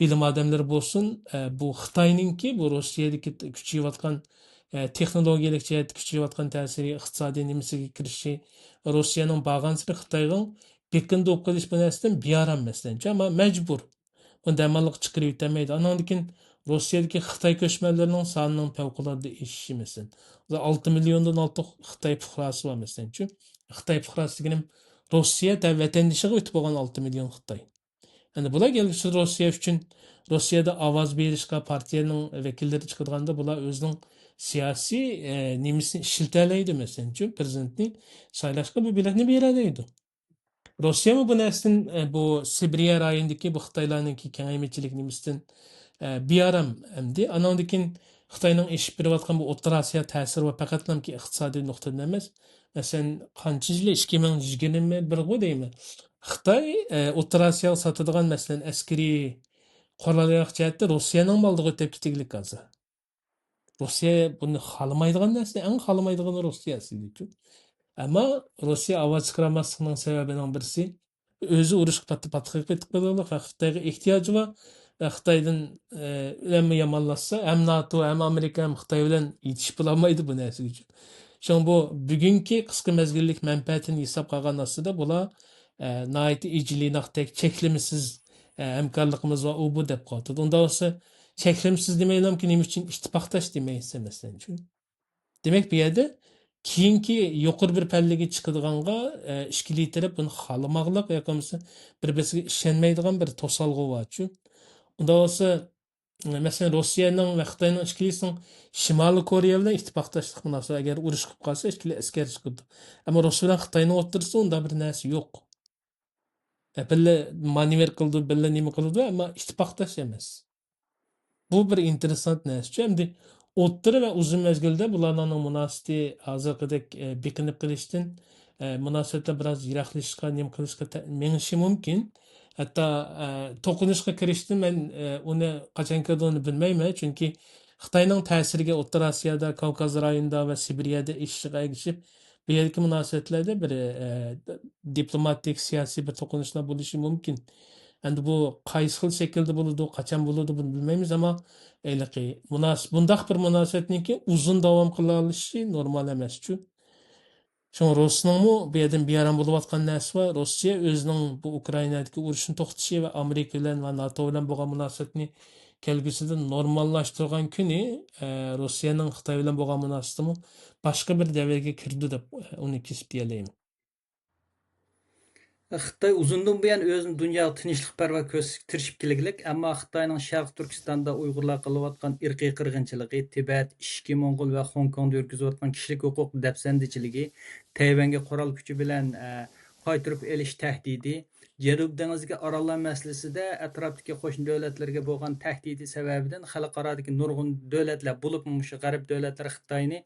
بىلىم ئادەملىرى بولسۇن، ئە، بۇ خىتاينىڭكى، بۇ روسىيەدىكى كۈچىيىۋاتقان، ئە، تېخنولوگىيەلىك جەھەتتە كۈچىيىۋاتقان تەسىرى، ئىقتىسادىي نېمىسىگە كىرىشى، روسىيەنىڭ بارغانسېرى خىتايغا بېقىندى بولۇپ قېلىش بۇ نەرسىدىن بىئارام، مەسىلەن. ئەمما مەجبۇر. ئۇنى دەماللىققا چىقىرىۋېتەلمەيدۇ. ئانىڭدىن كېيىن روسىيەدىكى خىتاي كۆچمەنلىرىنىڭ سانىنىڭ پەۋقۇلئاددە ئېشىشى، مەسىلەن. ئالتە مىليوندىن ئارتۇق خىتاي پۇقراسى بار، مەسىلەنچۇ. خىتاي پۇقراسى دېگىنىم روسىيە ۋەتەندىشىغا ئۆتۈپ بولغان ئالتە مىليون خىتاي. ئەمدى بۇلار كەلگۈسىدە روسىيە ئۈچۈن، روسىيەدە ئاۋاز بېرىشقا پارتىيەنىڭ ۋەكىللىرى چىقىدىغاندا، بۇلار ئۆزىنىڭ سىياسىي، ئە، نېمىسىنى ئىشلىتەلەيدۇ، مەسىلەنچۇ، پىرېزىدېنتنى سايلاشقا بۇ بېلەتنى بېرەلەيدۇ. روسىيەمۇ بۇ نەرسىدىن، ئە، بۇ سىبىرىيە رايونىدىكى بۇ خىتايلارنىڭكى كېڭەيمىچىلىك نېمىسىدىن، ئە، بىئارام ئەمدى. ئانىڭدىن كېيىن خىتاينىڭ ئېشىپ بېرىۋاتقان بۇ ئوتتۇرا ئاسىيا تەسىرى بار پەقەتلەمكى ئىقتىسادىي نۇقتىدىن ئەمەس. مەسىلەن، قانچە يىل؟ ئىككى مىڭ يىگىرمە بىرغۇ دەيمەن. خىتاي، ئە، ئوتتۇرا ئاسىياغا ساتىدىغان، مەسىلەن، ئەسكىرىي قورال-ياراغ جەھەتتە روسىيەنىڭ ئالدىغا ئۆتۈپ كېتىگلىك ھازىر. روسىيە بۇنى خالىمايدىغان نەرسە، ئەڭ خالىمايدىغىنى روسىيە ئەسلىدىچۇ. ئەمما روسىيە ئاۋاز چىقىرالماسلىقىنىڭ سەۋەبىنىڭ بىرسى، ئۆزى ئۇرۇشقا پات-، پاتقىلىق ۋە خىتايغا ئېھتىياجى بار. ۋە خىتايدىن، ئە، ئەمما يامانلاشسا، ھەم ناتو، ھەم ئامېرىكا، ھەم خىتاي بىلەن يېتىشىپ بولالمايدۇ بۇ نەرسىگىچۇ. شۇڭا بۇ بۈگۈنكى قىسقا مەزگىللىك مەنپەئەتىنى ھېسابقا ئالغان ئاستىدا بۇلار، ئە، ناھايىتى ئىجىلىناقتەك چەكلىمىسىز، ئە، ھەمكارلىقىمىز بار، ئۇ بۇ دەپ قالىدۇ. ئۇنداق بولسا، چەكلىمىسىز دېمەيلامكى، نېمە ئۈچۈن ئىتتىپاقداش دېمەيسىز، مەسىلەنچۇ؟ دېمەك، بۇ يەردە كېيىنكى يۇقىرى بىر پەللىگە چىقىدىغانغا، ئە، ئىككىلى تەرەپ بۇنى خالىماقلىق ياكى بولمىسا بىر-بىرسىگە ئىشەنمەيدىغان بىر توسالغۇ بارچۇ. ئۇنداق بولسا، مەسىلەن، روسىيەنىڭ ۋە خىتاينىڭ ئىككىلىسىنىڭ شىمالىي كورېيە بىلەن ئىتتىپاقداشلىق مۇناسىۋىتى، ئەگەر ئۇرۇش قىلىپ قالسا، ئىككىلى ئەسكەر چىقىدۇ. ئەمما روسىيە بىلەن خىتاينىڭ ئوتتۇرىسىدا ئۇنداق بىر نەرسە يوق. ئە، بىللە مانېۋىر قىلىدۇ، بىللە نېمە قىلىدۇ، ئەمما ئىتتىپاقداش ئەمەس. بۇ بىر ئىنتېرېسسانت نەرسىچۇ. ئەمدى ئوتتۇرا ۋە ئۇزۇن مەزگىلدە بۇلارنىڭ مۇناسىۋىتى ھازىرقىدەك، ئە، بېكىنىپ قېلىشتىن، ئە، مۇناسىۋەتلەر بىراز يىراقلىشىشقا، نېمە قىلىشقا تە-، مېڭىشى مۇمكىن. ھەتتا، ئە، توقۇنۇشقا كىرىشتىن مەن، ئە، ئۇنى قاچان كىرىدىغىنى بىلمەيمەن. چۈنكى خىتاينىڭ تەسىرىگە ئوتتۇرا ئاسىيادا، كاۋكاز رايونىدا ۋە سىبىرىيەدە ئېشىشىغا ئەگىشىپ، بۇ يەردىكى مۇناسىۋەتلەردە بىر، ئە، دىپلوماتىك، سىياسىي بىر توقۇنۇشلار بولۇشى مۇمكىن. ئەمدى بۇ قايسى خىل شەكىلدە بولىدۇ، قاچان بولىدۇ، بۇنى بىلمەيمىز، ئەمما ھېلىقى مۇناس-، بۇنداق بىر مۇناسىۋەتنىڭكى ئۇزۇن داۋام قىلالىشى نورمال ئەمەسچۇ. شۇڭا روسنىڭمۇ بۇ يەردىن بىئارام بولۇۋاتقان نەرسىسى بار. روسىيە ئۆزىنىڭ بۇ ئۇكرائىنادىكى ئۇرۇشنى توختىتىشى ۋە ئامېرىكا بىلەن ۋە ناتو بىلەن بولغان مۇناسىۋەتنى كەلگۈسىدە نورماللاشتۇرغان كۈنى، ئە، روسىيەنىڭ خىتاي بىلەن بولغان مۇناسىۋىتىمۇ باشقا بىر دەۋرگە كىرىدۇ دەپ، ئۇنى كېسىپ دېيەلەيمەن. خىتاي ئۇزۇندىن بۇيان ئۆزىنى دۇنياغا تىنچلىقپەرۋەر كۆرسىتىشكە تىرىشىپ كېلىگلىك، ئەمما خىتاينىڭ شەرقىي تۈركىستاندا ئۇيغۇرلار قىلىۋاتقان ئىرقىي قىرغىنچىلىقى، تىبەت، ئىچكى موڭغۇل ۋە خوڭكوڭدا يۈرگۈزۈۋاتقان كىشىلىك ھوقۇق دەپسەندىچىلىكى، تەيۋەنگە قورال كۈچى بىلەن، ئە، قايتۇرۇپ ئېلىش تەھدىتى، جەنۇبىي دېڭىزدىكى ئاراللار مەسىلىسىدە ئەتراپتىكى قوشنا دۆلەتلەرگە بولغان تەھدىتى سەۋەبىدىن خەلقئارادىكى نۇرغۇن دۆلەتلەر، بولۇپمۇ مۇشۇ غەرب دۆلەتلىرى خىتاينى،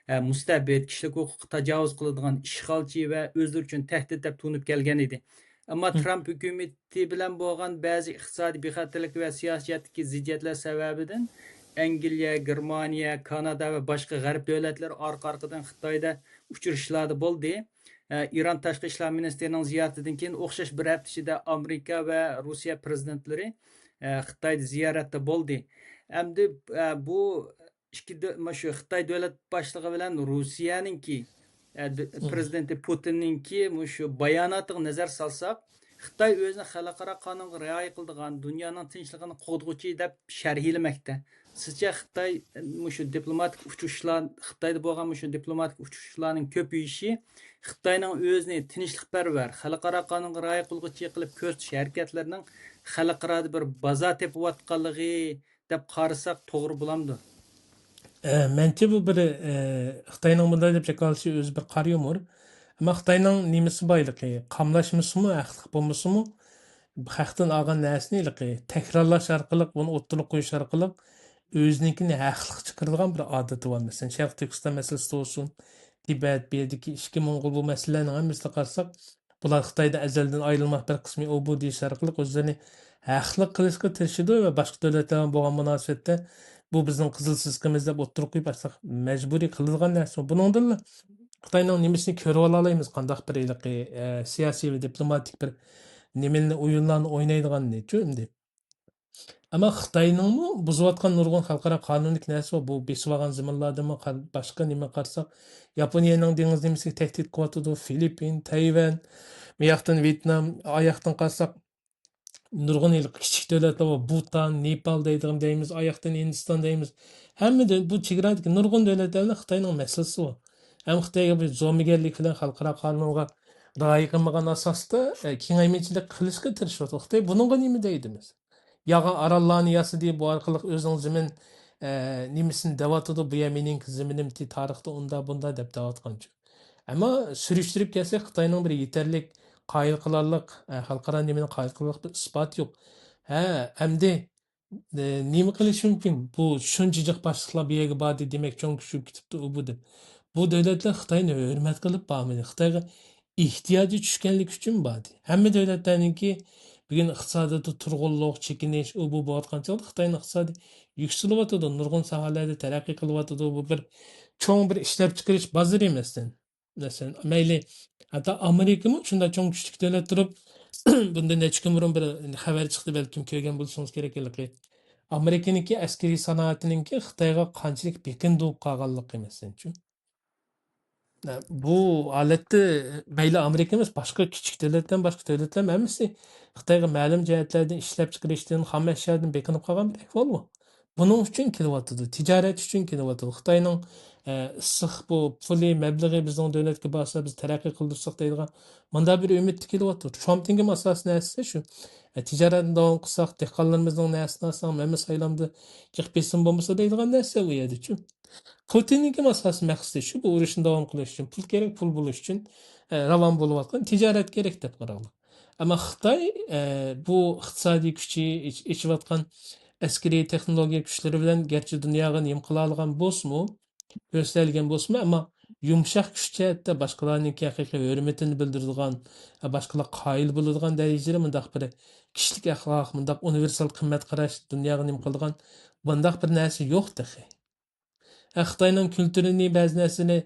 ئە، مۇستەبىت، كىشىلىك ھوقۇققا تاجاۋۇز قىلىدىغان ئىشغالچى ۋە ئۆزلىرى ئۈچۈن تەھدىت دەپ تونۇپ كەلگەن ئىدى. ئەمما ترامپ ھۆكۈمىتى بىلەن بولغان بەزى ئىقتىسادىي بىخەتەرلىك ۋە سىياسىي جەھەتتىكى زىددىيەتلەر سەۋەبىدىن ئەنگلىيە، گېرمانىيە، كانادا ۋە باشقا غەرب دۆلەتلىرى ئارقا-ئارقىدىن خىتايدا ئۇچرىشىشلاردا بولدى. ئە، ئىران تاشقى ئىشلار مىنىستىرىنىڭ زىيارىتىدىن كېيىن ئوخشاش بىر ھەپتە ئىچىدە ئامېرىكا ۋە روسىيە پرېزىدېنتلىرى، ئە، خىتايدا زىيارەتتە بولدى. ئەمدى، ئە، بۇ ئىككى دۆ-، مۇشۇ خىتاي دۆلەت باشلىقى بىلەن روسىيەنىڭكى، ئە، دۆ-، پرېزىدېنتى پۇتىننىڭكى مۇشۇ باياناتىغا نەزەر سالساق، خىتاي ئۆزىنى خەلقئارا قانۇنغا رىئايە قىلىدىغان، دۇنيانىڭ تىنچلىقىنى قوغدىغۇچى دەپ شەرھلىمەكتە. سىزچە خىتاي مۇشۇ دىپلوماتىك ئۇچۇشلار، خىتايدا بولغان مۇشۇ دىپلوماتىك ئۇچۇشلارنىڭ كۆپىيىشى خىتاينىڭ ئۆزىنى تىنچلىقپەرۋەر، خەلقئارا قانۇنغا رىئايە قىلغۇچى قىلىپ كۆرسىتىش ھەرىكەتلىرىنىڭ خەلقئارادا بىر بازار تېپىۋاتقانلىقى دەپ قارىساق توغرا بولامدۇ؟ ئە، مەنچە بۇ بىر، ئە، خىتاينىڭ بۇنداق دەپ جاكارلىشى ئۆزى بىر قارا يۇمۇر. ئەمما خىتاينىڭ نېمىسى بار ھېلىقى؟ قاملاشمىسىمۇ، ھەقلىق بولمىسىمۇ، خەقتىن ئالغان نەرسىنى ھېلىقى تەكرارلاش ئارقىلىق، بۇنى ئوتتۇرىغا قويۇش ئارقىلىق ئۆزىنىڭكىنى ھەقلىق چىقىرىدىغان بىر ئادىتى بار. مەسىلەن، شەرقىي تۈركىستان مەسىلىسىدە بولسۇن، تىبەت، بۇ يەردىكى ئىچكى موڭغۇل، بۇ مەسىلىلەرنىڭ ھەممىسىنى قارىساق، بۇلار خىتايدا ئەزەلدىن ئايرىلماق بىر قىسمى ئۇ بۇ دېيىش ئارقىلىق ئۆزلىرىنى ھەقلىق قىلىشقا تىرىشىدۇ ۋە باشقا دۆلەتلەر بىلەن بولغان مۇناسىۋەتتە بۇ بىزنىڭ قىزىل سىزىقىمىز دەپ ئوتتۇرىغا قويۇپ، ئاشۇنداق مەجبۇرىي قىلىدىغان نەرسە. بۇنىڭدىنلا خىتاينىڭ نېمىسىنى كۆرۈۋالالايمىز، قانداق بىر ھېلىقى، ئە، سىياسىي ۋە دىپلوماتىك بىر نېمىلەرنى، ئويۇنلارنى ئوينايدىغانىنىچۇ ئەمدى. ئەمما خىتاينىڭمۇ بۇزۇۋاتقان نۇرغۇن خەلقئارا قانۇندىكى نەرسە بار. بۇ بېسىۋالغان زېمىنلاردىمۇ قا-، باشقا نېمە قارىساق، ياپونىيەنىڭ دېڭىز نېمىسىگە تەھدىت قىلىۋاتىدۇ، فىلىپپىن، تەيۋەن، بۇ ياقتىن ۋيېتنام، ئا ياقتىن قارىساق، نۇرغۇن ھېلىقى كىچىك دۆلەتلەر بار، بۇتان، نېپال دەيدىغان دەيمىز، ئا ياقتىن ھىندىستان دەيمىز. ھەممە دۆ-، بۇ چېگرادىكى نۇرغۇن دۆلەتلەرنىڭ خىتاينىڭ مەسىلىسى بار. ھەم خىتايغا بىر زومىگەرلىك بىلەن خەلقئارا قانۇنغا رىئايە قىلمىغان ئاساستا، ئە، كېڭەيمىچىلىك قىلىشقا تىرىشىۋاتىدۇ. خىتاي بۇنىڭغا نېمە دەيدۇ مەسىلەن؟ ياغا ئاراللارنى ياسىدى، بۇ ئارقىلىق ئۆزىنىڭ زېمىن، ئە، نېمىسىنى دەۋاتىدۇ، بۇ يەر مېنىڭكى زېمىنىم، تارىختا ئۇنداق بۇنداق دەپ دەۋاتقانچۇ. ئەمما سۈرۈشتۈرۈپ كەلسەك، خىتاينىڭ بىر يېتەرلىك قايىل قىلارلىق، ئە، خەلقئارا نېمىنى قايىل قىلارلىق بىر ئىسپاتى يوق. ھە، ئەمدى، ئە، نېمە قىلىشى مۇمكىن؟ بۇ شۇنچە جىق باشلىقلار بۇ يەرگە باردى، دېمەك، چوڭ كۈچ كېتىپتۇ، ئۇ بۇ دەپ. بۇ دۆلەتلەر خىتاينى ھۆرمەت قىلىپ بارمىدى. خىتايغا ئېھتىياجى چۈشكەنلىكى ئۈچۈن باردى. ھەممە دۆلەتلەرنىڭكى بۈگۈن ئىقتىسادىدا تۇرغۇنلۇق، چېكىنىش، ئۇ بۇ بولۇۋاتقان چاغدا خىتاينىڭ ئىقتىسادى يۈكسىلىۋاتىدۇ، نۇرغۇن ساھەلەردە تەرەققىي قىلىۋاتىدۇ. بۇ بىر چوڭ بىر ئىشلەپچىقىرىش بازىرى مەسىلەن. مەسىلەن، مەيلى، ھەتتا ئامېرىكىمۇ شۇنداق چوڭ كۈچلۈك دۆلەت تۇرۇپ، بۇندىن نەچچە كۈن بۇرۇن بىر خەۋەر چىقتى، بەلكىم كۆرگەن بولۇشىڭىز كېرەك ھېلىقى. ئامېرىكىنىڭكى ئەسكىرىي سانائىتىنىڭكى خىتايغا قانچىلىك بېقىندى بولۇپ قالغانلىقى مەسىلەنچۇ. بۇ ھالەتتە مەيلى ئامېرىكا ئەمەس، باشقا كىچىك دۆلەتلەر، باشقا دۆلەتلەر ھەممىسى خىتايغا مەلۇم جەھەتلەردىن ئىشلەپچىقىرىشتىن، خام ئەشيادىن بېقىنىپ قالغان بىر ئەھۋال بۇ. بۇنىڭ ئۈچۈن كېلىۋاتىدۇ، تىجارەت ئۈچۈن كېلىۋاتىدۇ. خىتاينىڭ ئە، ئىسسىق بۇ پۇلى، مەبلىغى بىزنىڭ دۆلەتكە بارسا، بىز تەرەققىي قىلدۇرساق دەيدىغان مۇنداق بىر ئۈمىدتە كېلىۋاتىدۇ. ترامپنىڭكى ئاساسىي نەرسىسى شۇ. ئە، تىجارەتنى داۋام قىلساق، دېھقانلىرىمىزنىڭ نەرسىنى ئالساق، مەمە سايلامدا جىق بېسىم بولمىسا دەيدىغان نەرسە ئۇ يەردە شۇ. پۇتىننىڭكى ئاساسىي مەقسىتى شۇ، بۇ ئۇرۇشنى داۋام قىلىش ئۈچۈن پۇل كېرەك، پۇل بولۇش ئۈچۈن، ئە، راۋان بولۇۋاتقان تىجارەت كېرەك دەپ قاراڭلار. ئەمما خىتاي، ئە، بۇ ئىقتىسادىي كۈچى، ئېچ-، ئېچىۋاتقان ئەسكىرىي تېخنولوگىيە كۈچلىرى بىلەن گەرچە دۇنياغا نېمە قىلالىغان بولسىمۇ، كۆرسىتەلىگەن بولسىمۇ، ئەمما يۇمشاق كۈچ جەھەتتە باشقىلارنىڭكى ھەقىقىي ھۆرمىتىنى بىلدۈرىدىغان، باشقىلار قايىل بولىدىغان دەرىجىدە مۇنداق بىر كىشىلىك ئەخلاق، مۇنداق ئۇنىۋېرسال قىممەت قاراش دۇنياغا نېمە قىلىدىغان بۇنداق بىر نەرسە يوق تېخى. ئە، خىتاينىڭ كۈلتۈرىنى، بەزى نەرسىنى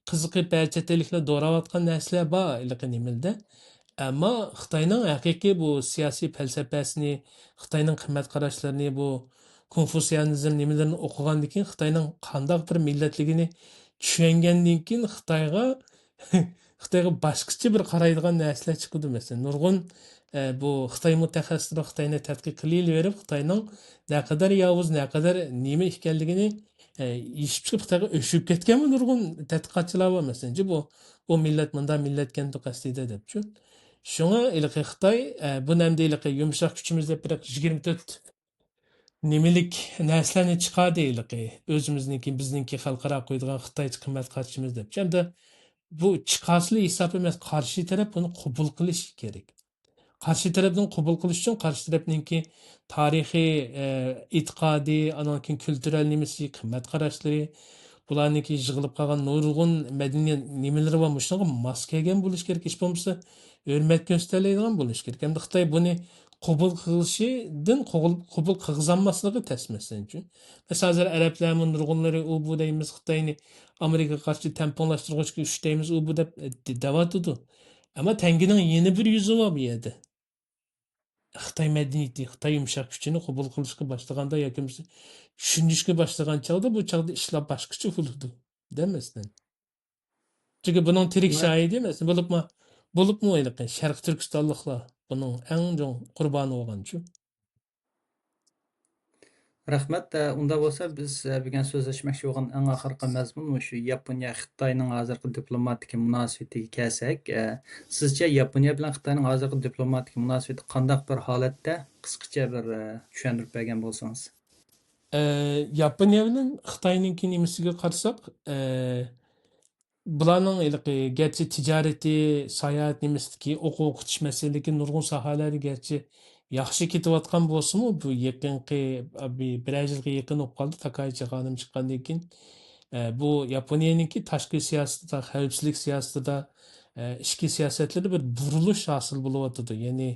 قىزىقىپ، بەزى چەت ئەللىكلەر دوراۋاتقان نەرسىلەر بار ھېلىقى نېمىلدە. ئەمما خىتاينىڭ ھەقىقىي بۇ سىياسىي پەلسەپەسىنى، خىتاينىڭ قىممەت قاراشلىرىنى، بۇ كونفۇسىانىزم نېمىلىرىنى ئوقۇغاندىن كېيىن، خىتاينىڭ قانداق بىر مىللەتلىكىنى چۈشەنگەندىن كېيىن، خىتايغا، خىتايغا باشقىچە بىر قارايدىغان نەرسىلەر چىقىدۇ. مەسىلەن، نۇرغۇن، ئە، بۇ خىتاي مۇتەخەسسىسلىرى خىتاينى تەتقىق قىلىۋېرىپ، خىتاينىڭ نەقەدەر ياۋۇز، نەقەدەر نېمە ئىكەنلىكىنى، ئە، يېشىپ چىقىپ، خىتايغا ئۆچۈپ كەتكەنمۇ نۇرغۇن تەتقىقاتچىلار بار. مەسىلەن، بۇ، بۇ مىللەت مۇنداق مىللەتكەنتۇ قەستىدە دەپچۇ. شۇڭا ھېلىقى خىتاي، ئە، بۇ نەمدە ھېلىقى يۇمشاق كۈچىمىز دەپ بىر يىگىرمە تۆت نېمىلىك نەرسىلەرنى چىقاردى ھېلىقى. ئۆزىمىزنىڭكى، بىزنىڭكى خەلقئارا قويىدىغان خىتايچە قىممەت قارىشىمىز دەپ. ھەمدە بۇ چىقارسىلا ھېساب ئەمەس، قارشى تەرەپ بۇنى قوبۇل قىلىشى كېرەك. قارشى تەرەپنىڭ قوبۇل قىلىشى ئۈچۈن قارشى تەرەپنىڭكى تارىخىي، ئە، ئېتىقادى، ئانان كېيىن كۈلتۈرەل نېمىسى، قىممەت قاراشلىرى، بۇلارنىڭكى يىغىلىپ قالغان نۇرغۇن مەدەنىيەت نېمىلىرى بار، مۇشۇنىڭغا ماس كەلگەن بولۇشى كېرەك. ھېچ بولمىسا ھۆرمەت كۆرسىتەلەيدىغان بولۇشى كېرەك. ھەمدە خىتاي بۇنى قوبۇل قىلىشىدىن قوبۇل، قوبۇل قىلغۇزالماسلىقى تەس، مەسىلەن ئۈچۈن. مەسىلەن، ھازىر ئەرەبلەرمۇ نۇرغۇنلىرى ئۇ بۇ دەيمىز، خىتاينى ئامېرىكىغا قارشى تەڭپۇڭلاشتۇرغۇچ كۈچ دەيمىز، ئۇ بۇ دەپ، ئە، دەۋاتىدۇ. ئەمما تەڭگىنىڭ يەنە بىر يۈزى بار بۇ يەردە. خىتاي مەدەنىيىتى، خىتاي يۇمشاق كۈچىنى قوبۇل قىلىشقا باشلىغاندا ياكى بولمىسا چۈشىنىشكە باشلىغان چاغدا بۇ چاغدا ئىشلار باشقىچە بولىدۇ، دە مەسىلەن. چۈنكى بۇنىڭ تىرىك شاھىدى مەسىلەن، بولۇپمۇ، بولۇپمۇ ھېلىقى شەرقىي تۈركىستانلىقلار بۇنىڭ ئەڭ چوڭ قۇربانى بولغانچۇ. رەھمەت. ئە، ئۇنداق بولسا بىز، ئە، بۈگۈن سۆزلەشمەكچى بولغان ئەڭ ئاخىرقى مەزمۇن مۇشۇ ياپونىيە خىتاينىڭ ھازىرقى دىپلوماتىك مۇناسىۋىتىگە كەلسەك، ئە، سىزچە ياپونىيە بىلەن خىتاينىڭ ھازىرقى دىپلوماتىك مۇناسىۋىتى قانداق بىر ھالەتتە؟ قىسقىچە بىر، ئە، چۈشەندۈرۈپ بەرگەن بولسىڭىز. ئە، ياپونىيە بىلەن خىتاينىڭكى نېمىسىگە قارىساق، ئە، بۇلارنىڭ ھېلىقى گەرچە تىجارىتى، ساياھەت نېمىسىدىكى، ئوقۇ ئوقۇتۇش مەسىلىدىكى نۇرغۇن ساھەلەردە گەرچە ياخشى كېتىۋاتقان بولسىمۇ، بۇ يېقىنقى، بىر، بىرەر يىلغا يېقىن بولۇپ قالدى، تاكايچى خانىم چىققاندىن كېيىن. ئە، بۇ ياپونىيەنىڭكى تاشقى سىياسىتىدا، خەۋپسىزلىك سىياسىتىدا، ئە، ئىچكى سىياسەتلىرىدە بىر بۇرۇلۇش ھاسىل بولۇۋاتىدۇ. يەنى،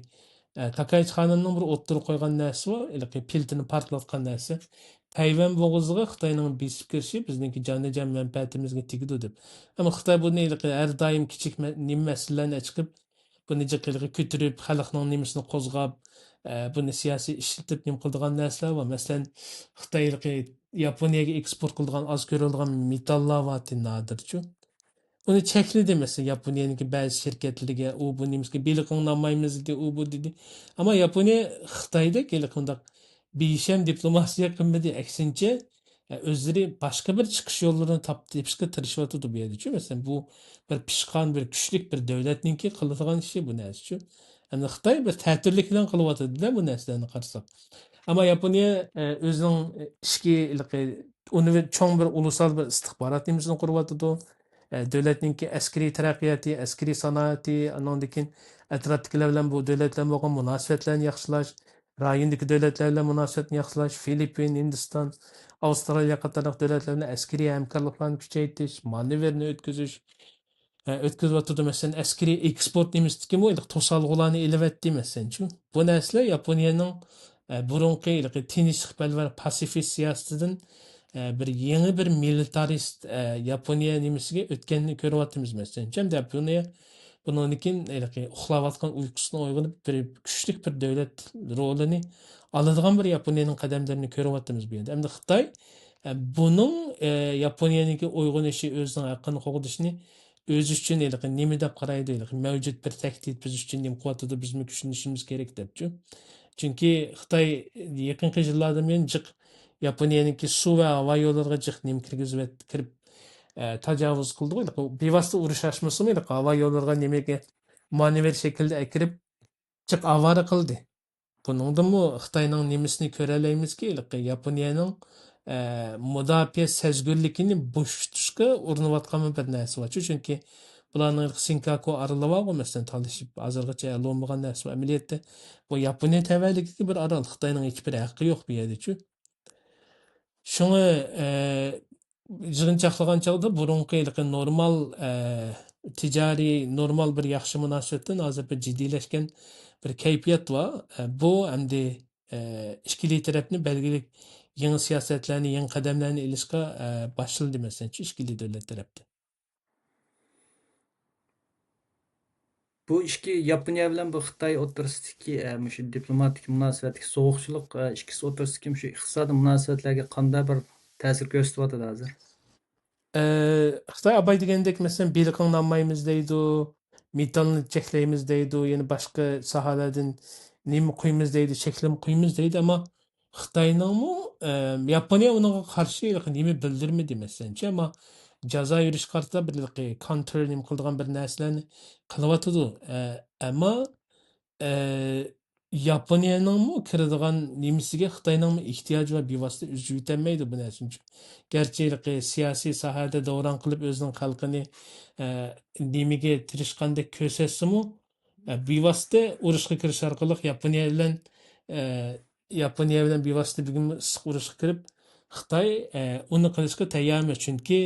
ئە، تاكايچى خانىمنىڭ بىر ئوتتۇرىغا قويغان نەرسىسى بار، ھېلىقى پىلتىنى پارتلاتقان نەرسە. تەيۋەن بوغۇزىغا خىتاينىڭ بېسىپ كىرىشى بىزنىڭكى جانىجان مەنپەئەتىمىزگە تېگىدۇ دەپ. ئەمما خىتاي بۇنى ھېلىقى ھەر دائىم كىچىك مە-، نېمە مەسىلىلەرنى ئەچىقىپ، بۇنى جىق ھېلىقى كۆتۈرۈپ، خەلقنىڭ نېمىسىنى قوزغاپ، ئە، بۇنى سىياسىي ئىشلىتىپ نېمە قىلىدىغان نەرسىلەر بار. مەسىلەن، خىتاي ھېلىقى ياپونىيەگە ئېكسپورت قىلىدىغان ئاز كۆرۈلىدىغان مېتاللار بارتى نادىرچۇ. ئۇنى چەكلىدى، مەسىلەن، ياپونىيەنىڭكى بەزى شىركەتلىرىگە، ئۇ بۇ نېمىسىگە بېلىقىڭنى ئالمايمىز دېدى، ئۇ بۇ دېدى. ئەمما ياپونىيە خىتايدەك ھېلىقى مۇنداق بىشەم دىپلوماتىيە قىلمىدى، ئەكسىنچە، ئۆزلىرى باشقا بىر چىقىش يوللىرىنى تاپ-، تېپىشقا تىرىشىۋاتىدۇ بۇ يەردىچۇ. مەسىلەن، بۇ بىر پىشقان، بىر كۈچلۈك بىر دۆلەتنىڭكى قىلىدىغان ئىشى بۇ نەرسىچۇ. ئەمدى خىتاي بىر تەتۈرلۈك بىلەن قىلىۋاتىدۇ-دە بۇ نەرسىلەرنى قارىساق. ئەمما ياپونىيە، ئە، ئۆزىنىڭ ئىچكى ھېلىقى ئۇنىۋېر-، چوڭ بىر ئۇلۇسلار بىر ئىستىخبارات نېمىسىنى قۇرۇۋاتىدۇ. ئە، دۆلەتنىڭكى ئەسكىرىي تەرەققىياتى، ئەسكىرىي سانائىتى، ئانىڭدىن كېيىن ئەتراپتىكىلەر بىلەن بۇ دۆلەتلەر بىلەن بولغان مۇناسىۋەتلەرنى ياخشىلاش، رايوندىكى دۆلەتلەر بىلەن مۇناسىۋەتنى ياخشىلاش، فىلىپپىن، ھىندىستان، ئاۋسترالىيە قاتارلىق دۆلەتلەر بىلەن ئەسكىرىي ھەمكارلىقلارنى كۈچەيتىش، مانېۋىرنى ئۆتكۈزۈش، ئە، ئۆتكۈزۈۋاتىدۇ. مەسىلەن، ئەسكىرىي ئېكسپورت نېمىسىدىكىمۇ ھېلىقى توسالغۇلارنى ئېلىۋەتتى، مەسىلەنچۇ. بۇ نەرسىلەر ياپونىيەنىڭ، ئە، بۇرۇنقى ھېلىقى تىنچلىقپەرۋەر پاسىفىست سىياسىتىدىن، ئە، بىر يېڭى بىر مىلىتارىست، ئە، ياپونىيە نېمىسىگە ئۆتكەننى كۆرۈۋاتىمىز، مەسىلەنچۇ. ھەمدە ياپونىيە بۇنىڭدىن كېيىن ھېلىقى ئۇخلاۋاتقان ئۇيقۇسىدىن ئويغىنىپ، بىر كۈچلۈك بىر دۆلەت رولىنى ئالىدىغان بىر ياپونىيەنىڭ قەدەملىرىنى كۆرۈۋاتىمىز بۇ يەردە. ئەمدى خىتاي، ئە، بۇنىڭ، ئە، ياپونىيەنىڭكى ئويغىنىشى، ئۆزىنىڭ ھەققىنى قوغدىشىنى ئۆزى ئۈچۈن ھېلىقى نېمە دەپ قارايدۇ، ھېلىقى مەۋجۇت بىر تەھدىت بىز ئۈچۈن نېمە قىلىۋاتىدۇ، بىزمۇ كۈچىنىشىمىز كېرەك دەپچۇ. چۈنكى خىتاي يېقىنقى يىللاردىن بۇيان جىق ياپونىيەنىڭكى سۇ ۋە ھاۋا يوللىرىغا جىق نېمە كىرگۈزۈۋەت-، كىرىپ، ئە، تاجاۋۇز قىلدىغۇ. بىۋاسىتە ئۇرۇش ئاچمىسىمۇ، ھېلىقى ھاۋا يوللىرىغا نېمىگە مانېۋىر شەكلىدە ئەكىرىپ، جىق ئاۋارە قىلدى. بۇنىڭدىنمۇ خىتاينىڭ نېمىسىنى كۆرەلەيمىزكى، ھېلىقى ياپونىيەنىڭ، ئە، مۇداپىئە سەزگۈرلۈكىنى بوشىتىشقا ئۇرۇنۇۋاتقان بىر نەرسە بار. چۈنكى بۇلارنىڭ سىنكاكۇ ئارىلى بارغۇ، مەسىلەن، تالىشىپ ھازىرغىچە ھەل بولمىغان نەرسە بار. ئەمەلىيەتتە بۇ ياپونىيە تەۋەلىكىدىكى بىر ئارال، خىتاينىڭ ھېچبىر ھەققى يوق بۇ يەردىچۇ. شۇڭا، ئە، يىغىنچاقلىغان چاغدا بۇرۇنقى ھېلىقى نورمال، ئە، تىجارىي، نورمال بىر ياخشى مۇناسىۋەتتىن ھازىر بىر جىددىيلەشكەن بىر كەيپىيات بار. ئە، بۇ ئەمدى، ئە، ئىككىلى تەرەپنى بەلگىلىك يېڭى سىياسەتلەرنى، يېڭى قەدەملەرنى ئېلىشقا، ئە، باشلىدى، مەسىلەن، ئىككىلى دۆلەت تەرەپتىن. بۇ ئىككى ياپونىيە بىلەن بۇ خىتاي ئوتتۇرىسىدىكى، ئە، مۇشۇ دىپلوماتىك مۇناسىۋەتتىكى سوغۇقچىلىق، ئە، ئىككىسى ئوتتۇرىسىدىكى مۇشۇ ئىقتىسادىي مۇناسىۋەتلەرگە قانداق بىر تەسىر كۆرسىتىۋاتىدۇ ھازىر؟ ئە، خىتاي ئاباي دېگەندەك، مەسىلەن، بېلىقىڭنى ئالمايمىز دەيدۇ، مېتالنى چەكلەيمىز دەيدۇ، يەنە باشقا ساھەلەردىن نېمە قويىمىز دەيدۇ، چەكلىمە قويىمىز دەيدۇ. ئەمما خىتاينىڭمۇ، ئە، ياپونىيە ئۇنىڭغا قارشى ھېلىقى نېمە بىلدۈرمىدى، مەسىلەنچە، ئەمما جازا بېرىشكە قارىتا بىر ھېلىقى كونتر نېمە قىلىدىغان بىر نەرسىلەرنى قىلىۋاتىدۇ. ئە، ئەمما، ئە، ياپونىيەنىڭمۇ كىرىدىغان نېمىسىگە خىتاينىڭمۇ ئېھتىياجى بار، بىۋاسىتە ئۆزى يۆتەلمەيدۇ بۇ نەرسىنى. گەرچە ھېلىقى سىياسىي ساھەدە دوران قىلىپ ئۆزىنىڭ خەلقىنى، ئە، نېمىگە تىرىشقاندەك كۆرسەتسىمۇ، ئە، بىۋاسىتە ئۇرۇشقا كىرىش ئارقىلىق ياپونىيە بىلەن، ئە، ياپونىيە بىلەن بىۋاسىتە بۈگۈن ئىسسىق ئۇرۇشقا كىرىپ، خىتاي، ئە، ئۇنى قىلىشقا تەييار ئەمەس. چۈنكى،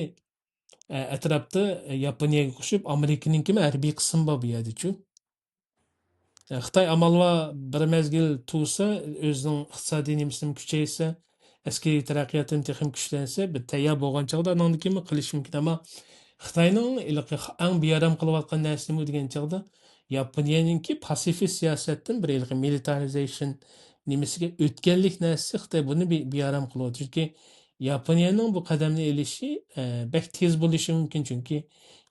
ئە، ئەتراپتا، ئە، ياپونىيەگە قوشۇپ ئامېرىكىنىڭكىمۇ ھەربىي قىسمى بار بۇ يەردىچۇ. ئە، خىتاي ئامال بار بىر مەزگىل تۇرسا، ئۆزىنىڭ ئىقتىسادىي نېمىسىنى كۈچەيتسە، ئەسكىرىي تەرەققىياتىنى تېخىمۇ كۈچلەنسە، بىر تەييار بولغان چاغدا ئانىڭدىن كېيىنمۇ قىلىشى مۇمكىن. ئەمما خىتاينىڭ ھېلىقى ئەڭ بىئارام قىلىۋاتقان نەرسە نېمە دېگەن چاغدا، ياپونىيەنىڭكى پاسىفىست سىياسەتتىن بىر ھېلىقى مىلىتارىزېيشن نېمىسىگە ئۆتكەنلىك نەرسىسى خىتاي بۇنى بى-، بىئارام قىلىۋاتىدۇ. چۈنكى ياپونىيەنىڭ بۇ قەدەمنى ئېلىشى، ئە، بەك تېز بولۇشى مۇمكىن. چۈنكى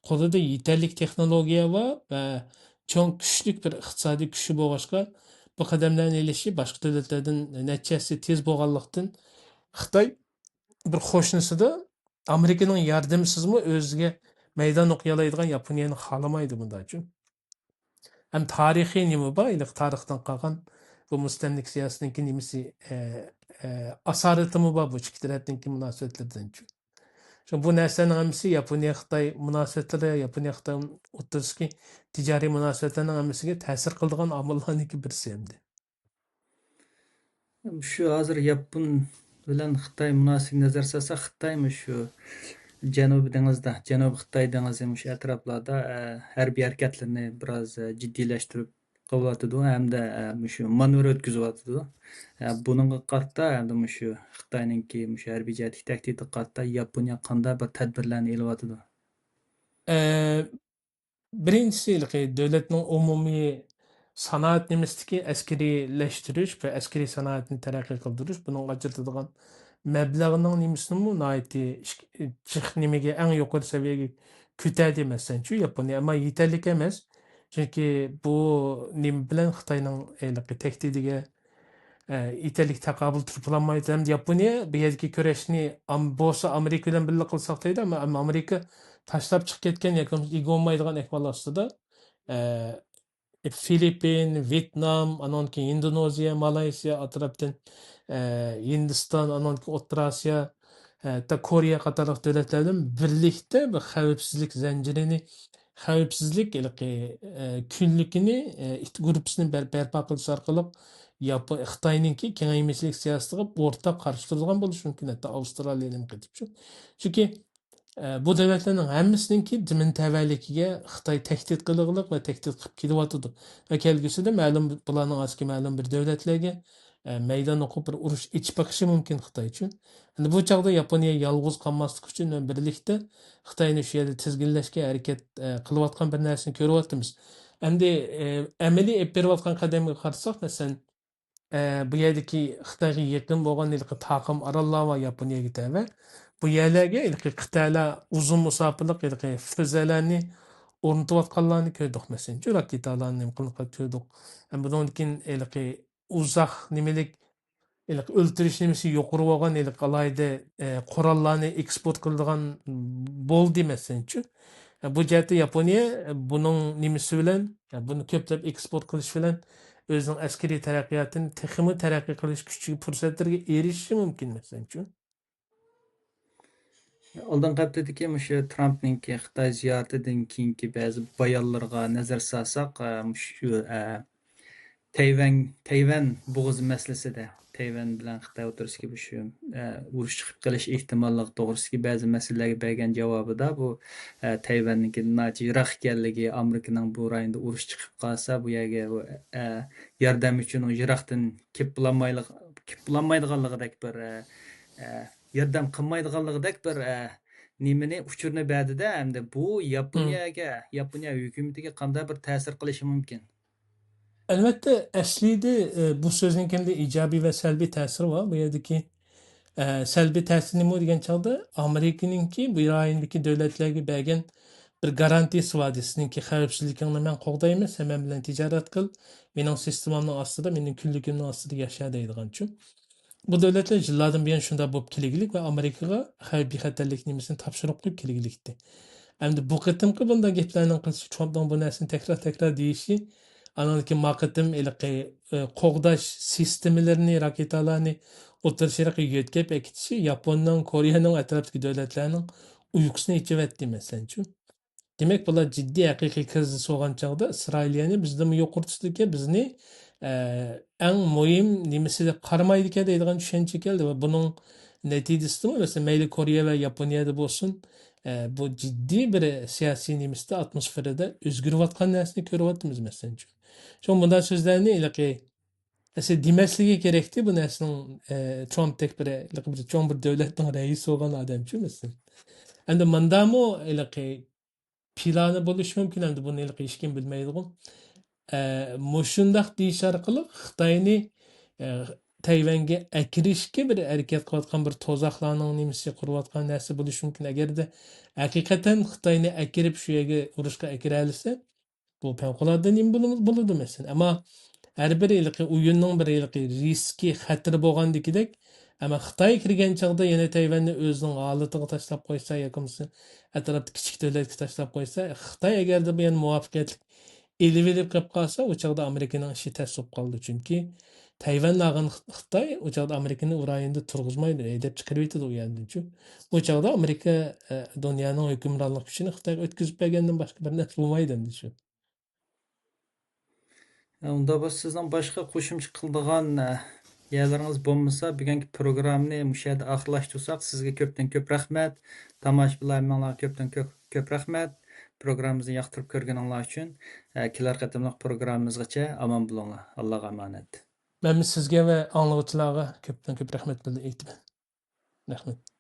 قولىدا يېتەرلىك تېخنولوگىيە بار ۋە چوڭ كۈچلۈك بىر ئىقتىسادىي كۈچى بولغاچقا، بۇ قەدەملەرنى ئېلىشى باشقا دۆلەتلەردىن نەچچە ھەسسە تېز بولغانلىقتىن، خىتاي بىر قوشنىسىدا ئامېرىكىنىڭ ياردىمىسىزمۇ ئۆزىگە مەيدان ئوقۇيالايدىغان ياپونىيەنى خالىمايدۇ بۇنداقچۇ. ھەم تارىخىي نېمە بار؟ ھېلىقى تارىختىن قالغان بۇ مۇستەملىكە سىياسىتىنىڭكى نېمىسى، ئە، ئە، ئاسارىتىمۇ بار بۇ ئىككى تەرەپنىڭكى مۇناسىۋەتلىرىدىنچۇ. شۇ بۇ نەرسىلەرنىڭ ھەممىسى ياپونىيە خىتاي مۇناسىۋەتلىرى، ياپونىيە خىتاي ئوتتۇرىسىدىكى تىجارىي مۇناسىۋەتلەرنىڭ ھەممىسىگە تەسىر قىلىدىغان ئامىللارنىڭكى بىرسى ئەمدى. شۇ ھازىر ياپون بىلەن خىتاي مۇناسىۋىتىگە نەزەر سالساق، خىتايمۇ شۇ جەنۇبىي دېڭىزدا، جەنۇبىي خىتاي دېڭىزى مۇشۇ ئەتراپلاردا، ئە، ھەربىي ھەرىكەتلىرىنى بىراز، ئە، جىددىيلەشتۈرۈپ قىلىۋاتىدۇ ھەمدە، ئە، مۇشۇ مانېۋىر ئۆتكۈزۈۋاتىدۇ. ئە، بۇنىڭغا قارىتا ھەمدە مۇشۇ خىتاينىڭكى مۇشۇ ھەربىي جەھەتتىكى تەھدىتىگە قارىتا ياپونىيە قانداق بىر تەدبىرلەرنى ئېلىۋاتىدۇ؟ ئە، بىرىنچىسى، ھېلىقى دۆلەتنىڭ ئومۇمىي سانائەت نېمىسىدىكى ئەسكىرىيلەشتۈرۈش ۋە ئەسكىرىي سانائەتنى تەرەققىي قىلدۇرۇش، بۇنىڭغا ئاجرىتىدىغان مەبلەغنىڭ نېمىسىنىمۇ ناھايىتى ئىش-، جىق نېمىگە، ئەڭ يۇقىرى سەۋىيەگە كۆتەردى، مەسىلەنچۇ، ياپونىيە. ئەمما يېتەرلىك ئەمەس. چۈنكى بۇ نېمە بىلەن خىتاينىڭ ھېلىقى تەھدىتىگە ئە، يېتەرلىك تاقابىل تۇرۇپ بولالمايدۇ. ھەم ياپونىيە بۇ يەردىكى كۈرەشنى ئام-، بولسا ئامېرىكا بىلەن بىللە قىلساق دەيدۇ، ئەمما، ئەمما ئامېرىكا تاشلاپ چىقىپ كەتكەن ياكى بولمىسا ئىگە بولمايدىغان ئەھۋال ئاستىدا، ئە، فىلىپپىن، ۋيېتنام، ئانان كېيىن ئىندونېزىيە، مالايسىيا ئەتراپتىن، ئە، ھىندىستان، ئانان كېيىن ئوتتۇرا ئاسىيا، ھەتتا كورېيە قاتارلىق دۆلەتلەر بىلەن بىرلىكتە بىر خەۋپسىزلىك زەنجىرىنى، خەۋپسىزلىك ھېلىقى، ئە، كۈنلۈكىنى، ئە، ئىت گۇرۇپپىسىنى بەر-، بەرپا قىلىش ئارقىلىق ياپ-، خىتاينىڭكى كېڭەيمىچىلىك سىياسىتىغا ئورتاق قارشى تۇرىدىغان بولۇشى مۇمكىن، ھەتتا ئاۋسترالىيەنى قېتىپ شۇ. چۈنكى، ئە، بۇ دۆلەتلەرنىڭ ھەممىسىنىڭكى زېمىن تەۋەلىكىگە خىتاي تەھدىت قىلغىلىق ۋە تەھدىت قىلىپ كېلىۋاتىدۇ. ۋە كەلگۈسىدە مەلۇم، بۇلارنىڭ ئارىسىدىكى مەلۇم بىر دۆلەتلەرگە ئە، مەيدان ئوقۇپ بىر ئۇرۇش ئېچىپ بېقىشى مۇمكىن خىتاي ئۈچۈن. ئەمدى بۇ چاغدا ياپونىيە يالغۇز قالماسلىق ئۈچۈن ۋە بىرلىكتە خىتاينى شۇ يەردە تىزگىنلەشكە ھەرىكەت، ئە، قىلىۋاتقان بىر نەرسىنى كۆرۈۋاتىمىز. ئەمدى، ئە، ئەمەلىي ئېلىپ بېرىۋاتقان قەدەمگە قارىساق، مەسىلەن، ئە، بۇ يەردىكى خىتايغا يېقىن بولغان ھېلىقى تاقىم ئاراللار بار ياپونىيەگە تەۋە. بۇ يەرلەرگە ھېلىقى خىتايلار ئۇزۇن مۇساپىلىق ھېلىقى فۈزەلەرنى ئورنىتىۋاتقانلارنى كۆردۇق، مەسىلەن، شۇ راكېتالارنى نېمە قىلىپ كۆردۇق. ھەم بۇنىڭدىن كېيىن ھېلىقى ئۇزاق نېمىلىك، ھېلىقى ئۆلتۈرۈش نېمىسى يۇقىرى بولغان ھېلىقى ئالاھىدە، ئە، قوراللارنى ئېكسپورت قىلىدىغان بولدى، مەسىلەن، چۈ. ئە، بۇ جەھەتتە ياپونىيە، ئە، بۇنىڭ نېمىسى بىلەن، ئە، بۇنى كۆپلەپ ئېكسپورت قىلىش بىلەن ئۆزىنىڭ ئەسكىرىي تەرەققىياتىنى تېخىمۇ تەرەققىي قىلىش كۈچىگە، پۇرسەتلىرىگە ئېرىشىشى مۇمكىن، مەسىلەن، چۈ. ئالدىنقى ھەپتىدىكى مۇشۇ ترامپنىڭكى خىتاي زىيارىتىدىن كېيىنكى بەزى بايانلىرىغا نەزەر سالساق، ئە، مۇشۇ، ئە، تەيۋەن، تەيۋەن بوغۇزى مەسىلىسىدە، تەيۋەن بىلەن خىتاي ئوتتۇرىسىدىكى مۇشۇ، ئە، ئۇرۇش چىقىپ قېلىش ئېھتىماللىقى توغرىسىدىكى بەزى مەسىلىلەرگە بەرگەن جاۋابىدا بۇ، ئە، تەيۋەننىڭكى ناھايىتى يىراق ئىكەنلىكى، ئامېرىكىنىڭ بۇ رايوندا ئۇرۇش چىقىپ قالسا، بۇ يەرگە، ئە، ياردەم ئۈچۈن يىراقتىن كېلىپ بولالمايلىق-، كېلىپ بولالمايدىغانلىقىدەك بىر، ئە، ئە، ياردەم قىلمايدىغانلىقىدەك بىر، ئە، نېمىنى، ئۇچۇرنى بەردى-دە، ئەمدى بۇ ياپونىيەگە، ياپونىيە ھۆكۈمىتىگە قانداق بىر تەسىر قىلىشى مۇمكىن؟ ئەلۋەتتە، ئەسلىدە، ئە، بۇ سۆزنىڭكىندە ئىجابىي ۋە سەلبىي تەسىرى بار. بۇ يەردىكى، ئە، سەلبىي تەسىرى نېمە دېگەن چاغدا، ئامېرىكىنىڭكى بۇ رايوندىكى دۆلەتلەرگە بەرگەن بىر گارانتىيىسى بار، سىزنىڭكى خەۋپسىزلىكىڭنى مەن قوغدايمەن، سەن مەن بىلەن تىجارەت قىل، مېنىڭ سىستېمامنىڭ ئاستىدا، مېنىڭ كۈنلۈكۈمنىڭ ئاستىدا ياشا دەيدىغانچۇ. بۇ دۆلەتلەر يىللاردىن بۇيان شۇنداق بولۇپ كەلگۈلۈك ۋە ئامېرىكىغا خەۋپ بىخەتەرلىك نېمىسىنى تاپشۇرۇق قىلىپ كەلگۈلۈكتى. ئەمدى بۇ قېتىمقى بۇنداق گەپلەرنىڭ قىلىشى، ترامپنىڭ بۇ نەرسىنى تەكرار-تەكرار دېيىشى، ئانىڭدىن كېيىن ما قېتىم ھېلىقى، ئى، قوغداش سىستېمىلىرىنى، راكېتالارنى ئوتتۇرا شەرققە يۆتكەپ ئەكېتىشى ياپوننىڭ، كورېيەنىڭ، ئەتراپتىكى دۆلەتلەرنىڭ ئۇيقۇسىنى ئېچىۋەتتى، مەسىلەنچۇ. دېمەك، بۇلار جىددىي ھەقىقىي كىرىزىس بولغان چاغدا ئىسرائىلىيەنى بىزدىنمۇ يۇقىرى تۇتىدىكەن، بىزنى، ئە، ئەڭ مۇھىم نېمىسى دەپ قارىمايدىكەن دەيدىغان چۈشەنچە كەلدى ۋە بۇنىڭ نەتىجىسىدىمۇ، مەسىلەن، مەيلى كورېيە ۋە ياپونىيەدە بولسۇن، ئە، بۇ جىددىي بىر سىياسىي نېمىسىدە، ئاتموسفېرىدا ئۆزگىرىۋاتقان نەرسىنى كۆرۈۋاتىمىز، مەسىلەنچۇ. شۇڭا بۇنداق سۆزلەرنى ھېلىقى، ئەسلى دېمەسلىكى كېرەكتى، بۇ نەرسىنىڭ، ئە، ترامپتەك بىر، ھېلىقى بىر چوڭ بىر دۆلەتنىڭ رەئىسى بولغان ئادەمچۇ، مەسىلەن. ئەمدى مۇندامۇ ھېلىقى پىلانى بولۇشى مۇمكىن، ئەمدى بۇنى ھېلىقى ھېچكىم بىلمەيدىغۇ. ئە، مۇشۇنداق دېيىش ئارقىلىق خىتاينى، ئە، تەيۋەنگە ئەكىرىشكە بىر ھەرىكەت قىلىۋاتقان بىر توزاقلارنىڭ نېمىسى قۇرۇۋاتقان نەرسە بولۇشى مۇمكىن. ئەگەردە ھەقىقەتەن خىتاينى ئەكىرىپ شۇ يەرگە ئۇرۇشقا ئەكىرەلىسە، بۇ پەۋقۇلئاددە نېمە بولۇ-، بولىدۇ مەسىلەن. ئەمما ھەر بىر ھېلىقى ئويۇننىڭ بىر ھېلىقى رىسكى، خەتىرى بولغاندىكىدەك، ئەمما خىتاي كىرگەن چاغدا يەنە تەيۋەننى ئۆزىنىڭ ھالىتىگە تاشلاپ قويسا ياكى بولمىسا ئەتراپتا كىچىك دۆلەتكە تاشلاپ قويسا، خىتاي ئەگەردە بۇ يەنە مۇۋەپپەقىيەتلىك ئېلىۋېلىپ قېلىپ قالسا، ئۇ چاغدا ئامېرىكىنىڭ ئىشى تەس بولۇپ قالىدۇ. چۈنكى تەيۋەننى ئالغان خىت-، خىتاي ئۇ چاغدا ئامېرىكىنى ئۇ رايوندا تۇرغۇزمايدۇ، ھەيدەپ چىقىرىۋېتىدۇ ئۇ يەردىنچۇ. ئۇ چاغدا ئامېرىكا، ئە، دۇنيانىڭ ھۆكۈمرانلىق كۈچىنى خىتايغا ئۆتكۈزۈپ بەرگەندىن باشقا بىر نەرسە بولمايدۇ ئەمدى شۇ. ئۇنداق بولسا سىزنىڭ باشقا قوشۇمچە قىلىدىغان، ئە، يەرلىرىڭىز بولمىسا، بۈگۈنكى پروگراممىنى مۇشۇ يەردە ئاخىرلاشتۇرساق، سىزگە كۆپتىن كۆپ رەھمەت. تاماشىبىنلار ھەممىڭلارغا كۆپتىن كۆپ، كۆپ رەھمەت. پروگراممىمىزنى ياقتۇرۇپ كۆرگىنىڭلار ئۈچۈن. ئە، كېلەر قېتىملىق پروگراممىمىزغىچە ئامان بولۇڭلار. ئاللاغا ئامانەت. مەنمۇ سىزگە ۋە ئاڭلىغۇچىلارغا كۆپتىن كۆپ رەھمەت بىلدۈرۈپ ئېيتىمەن. رەھمەت.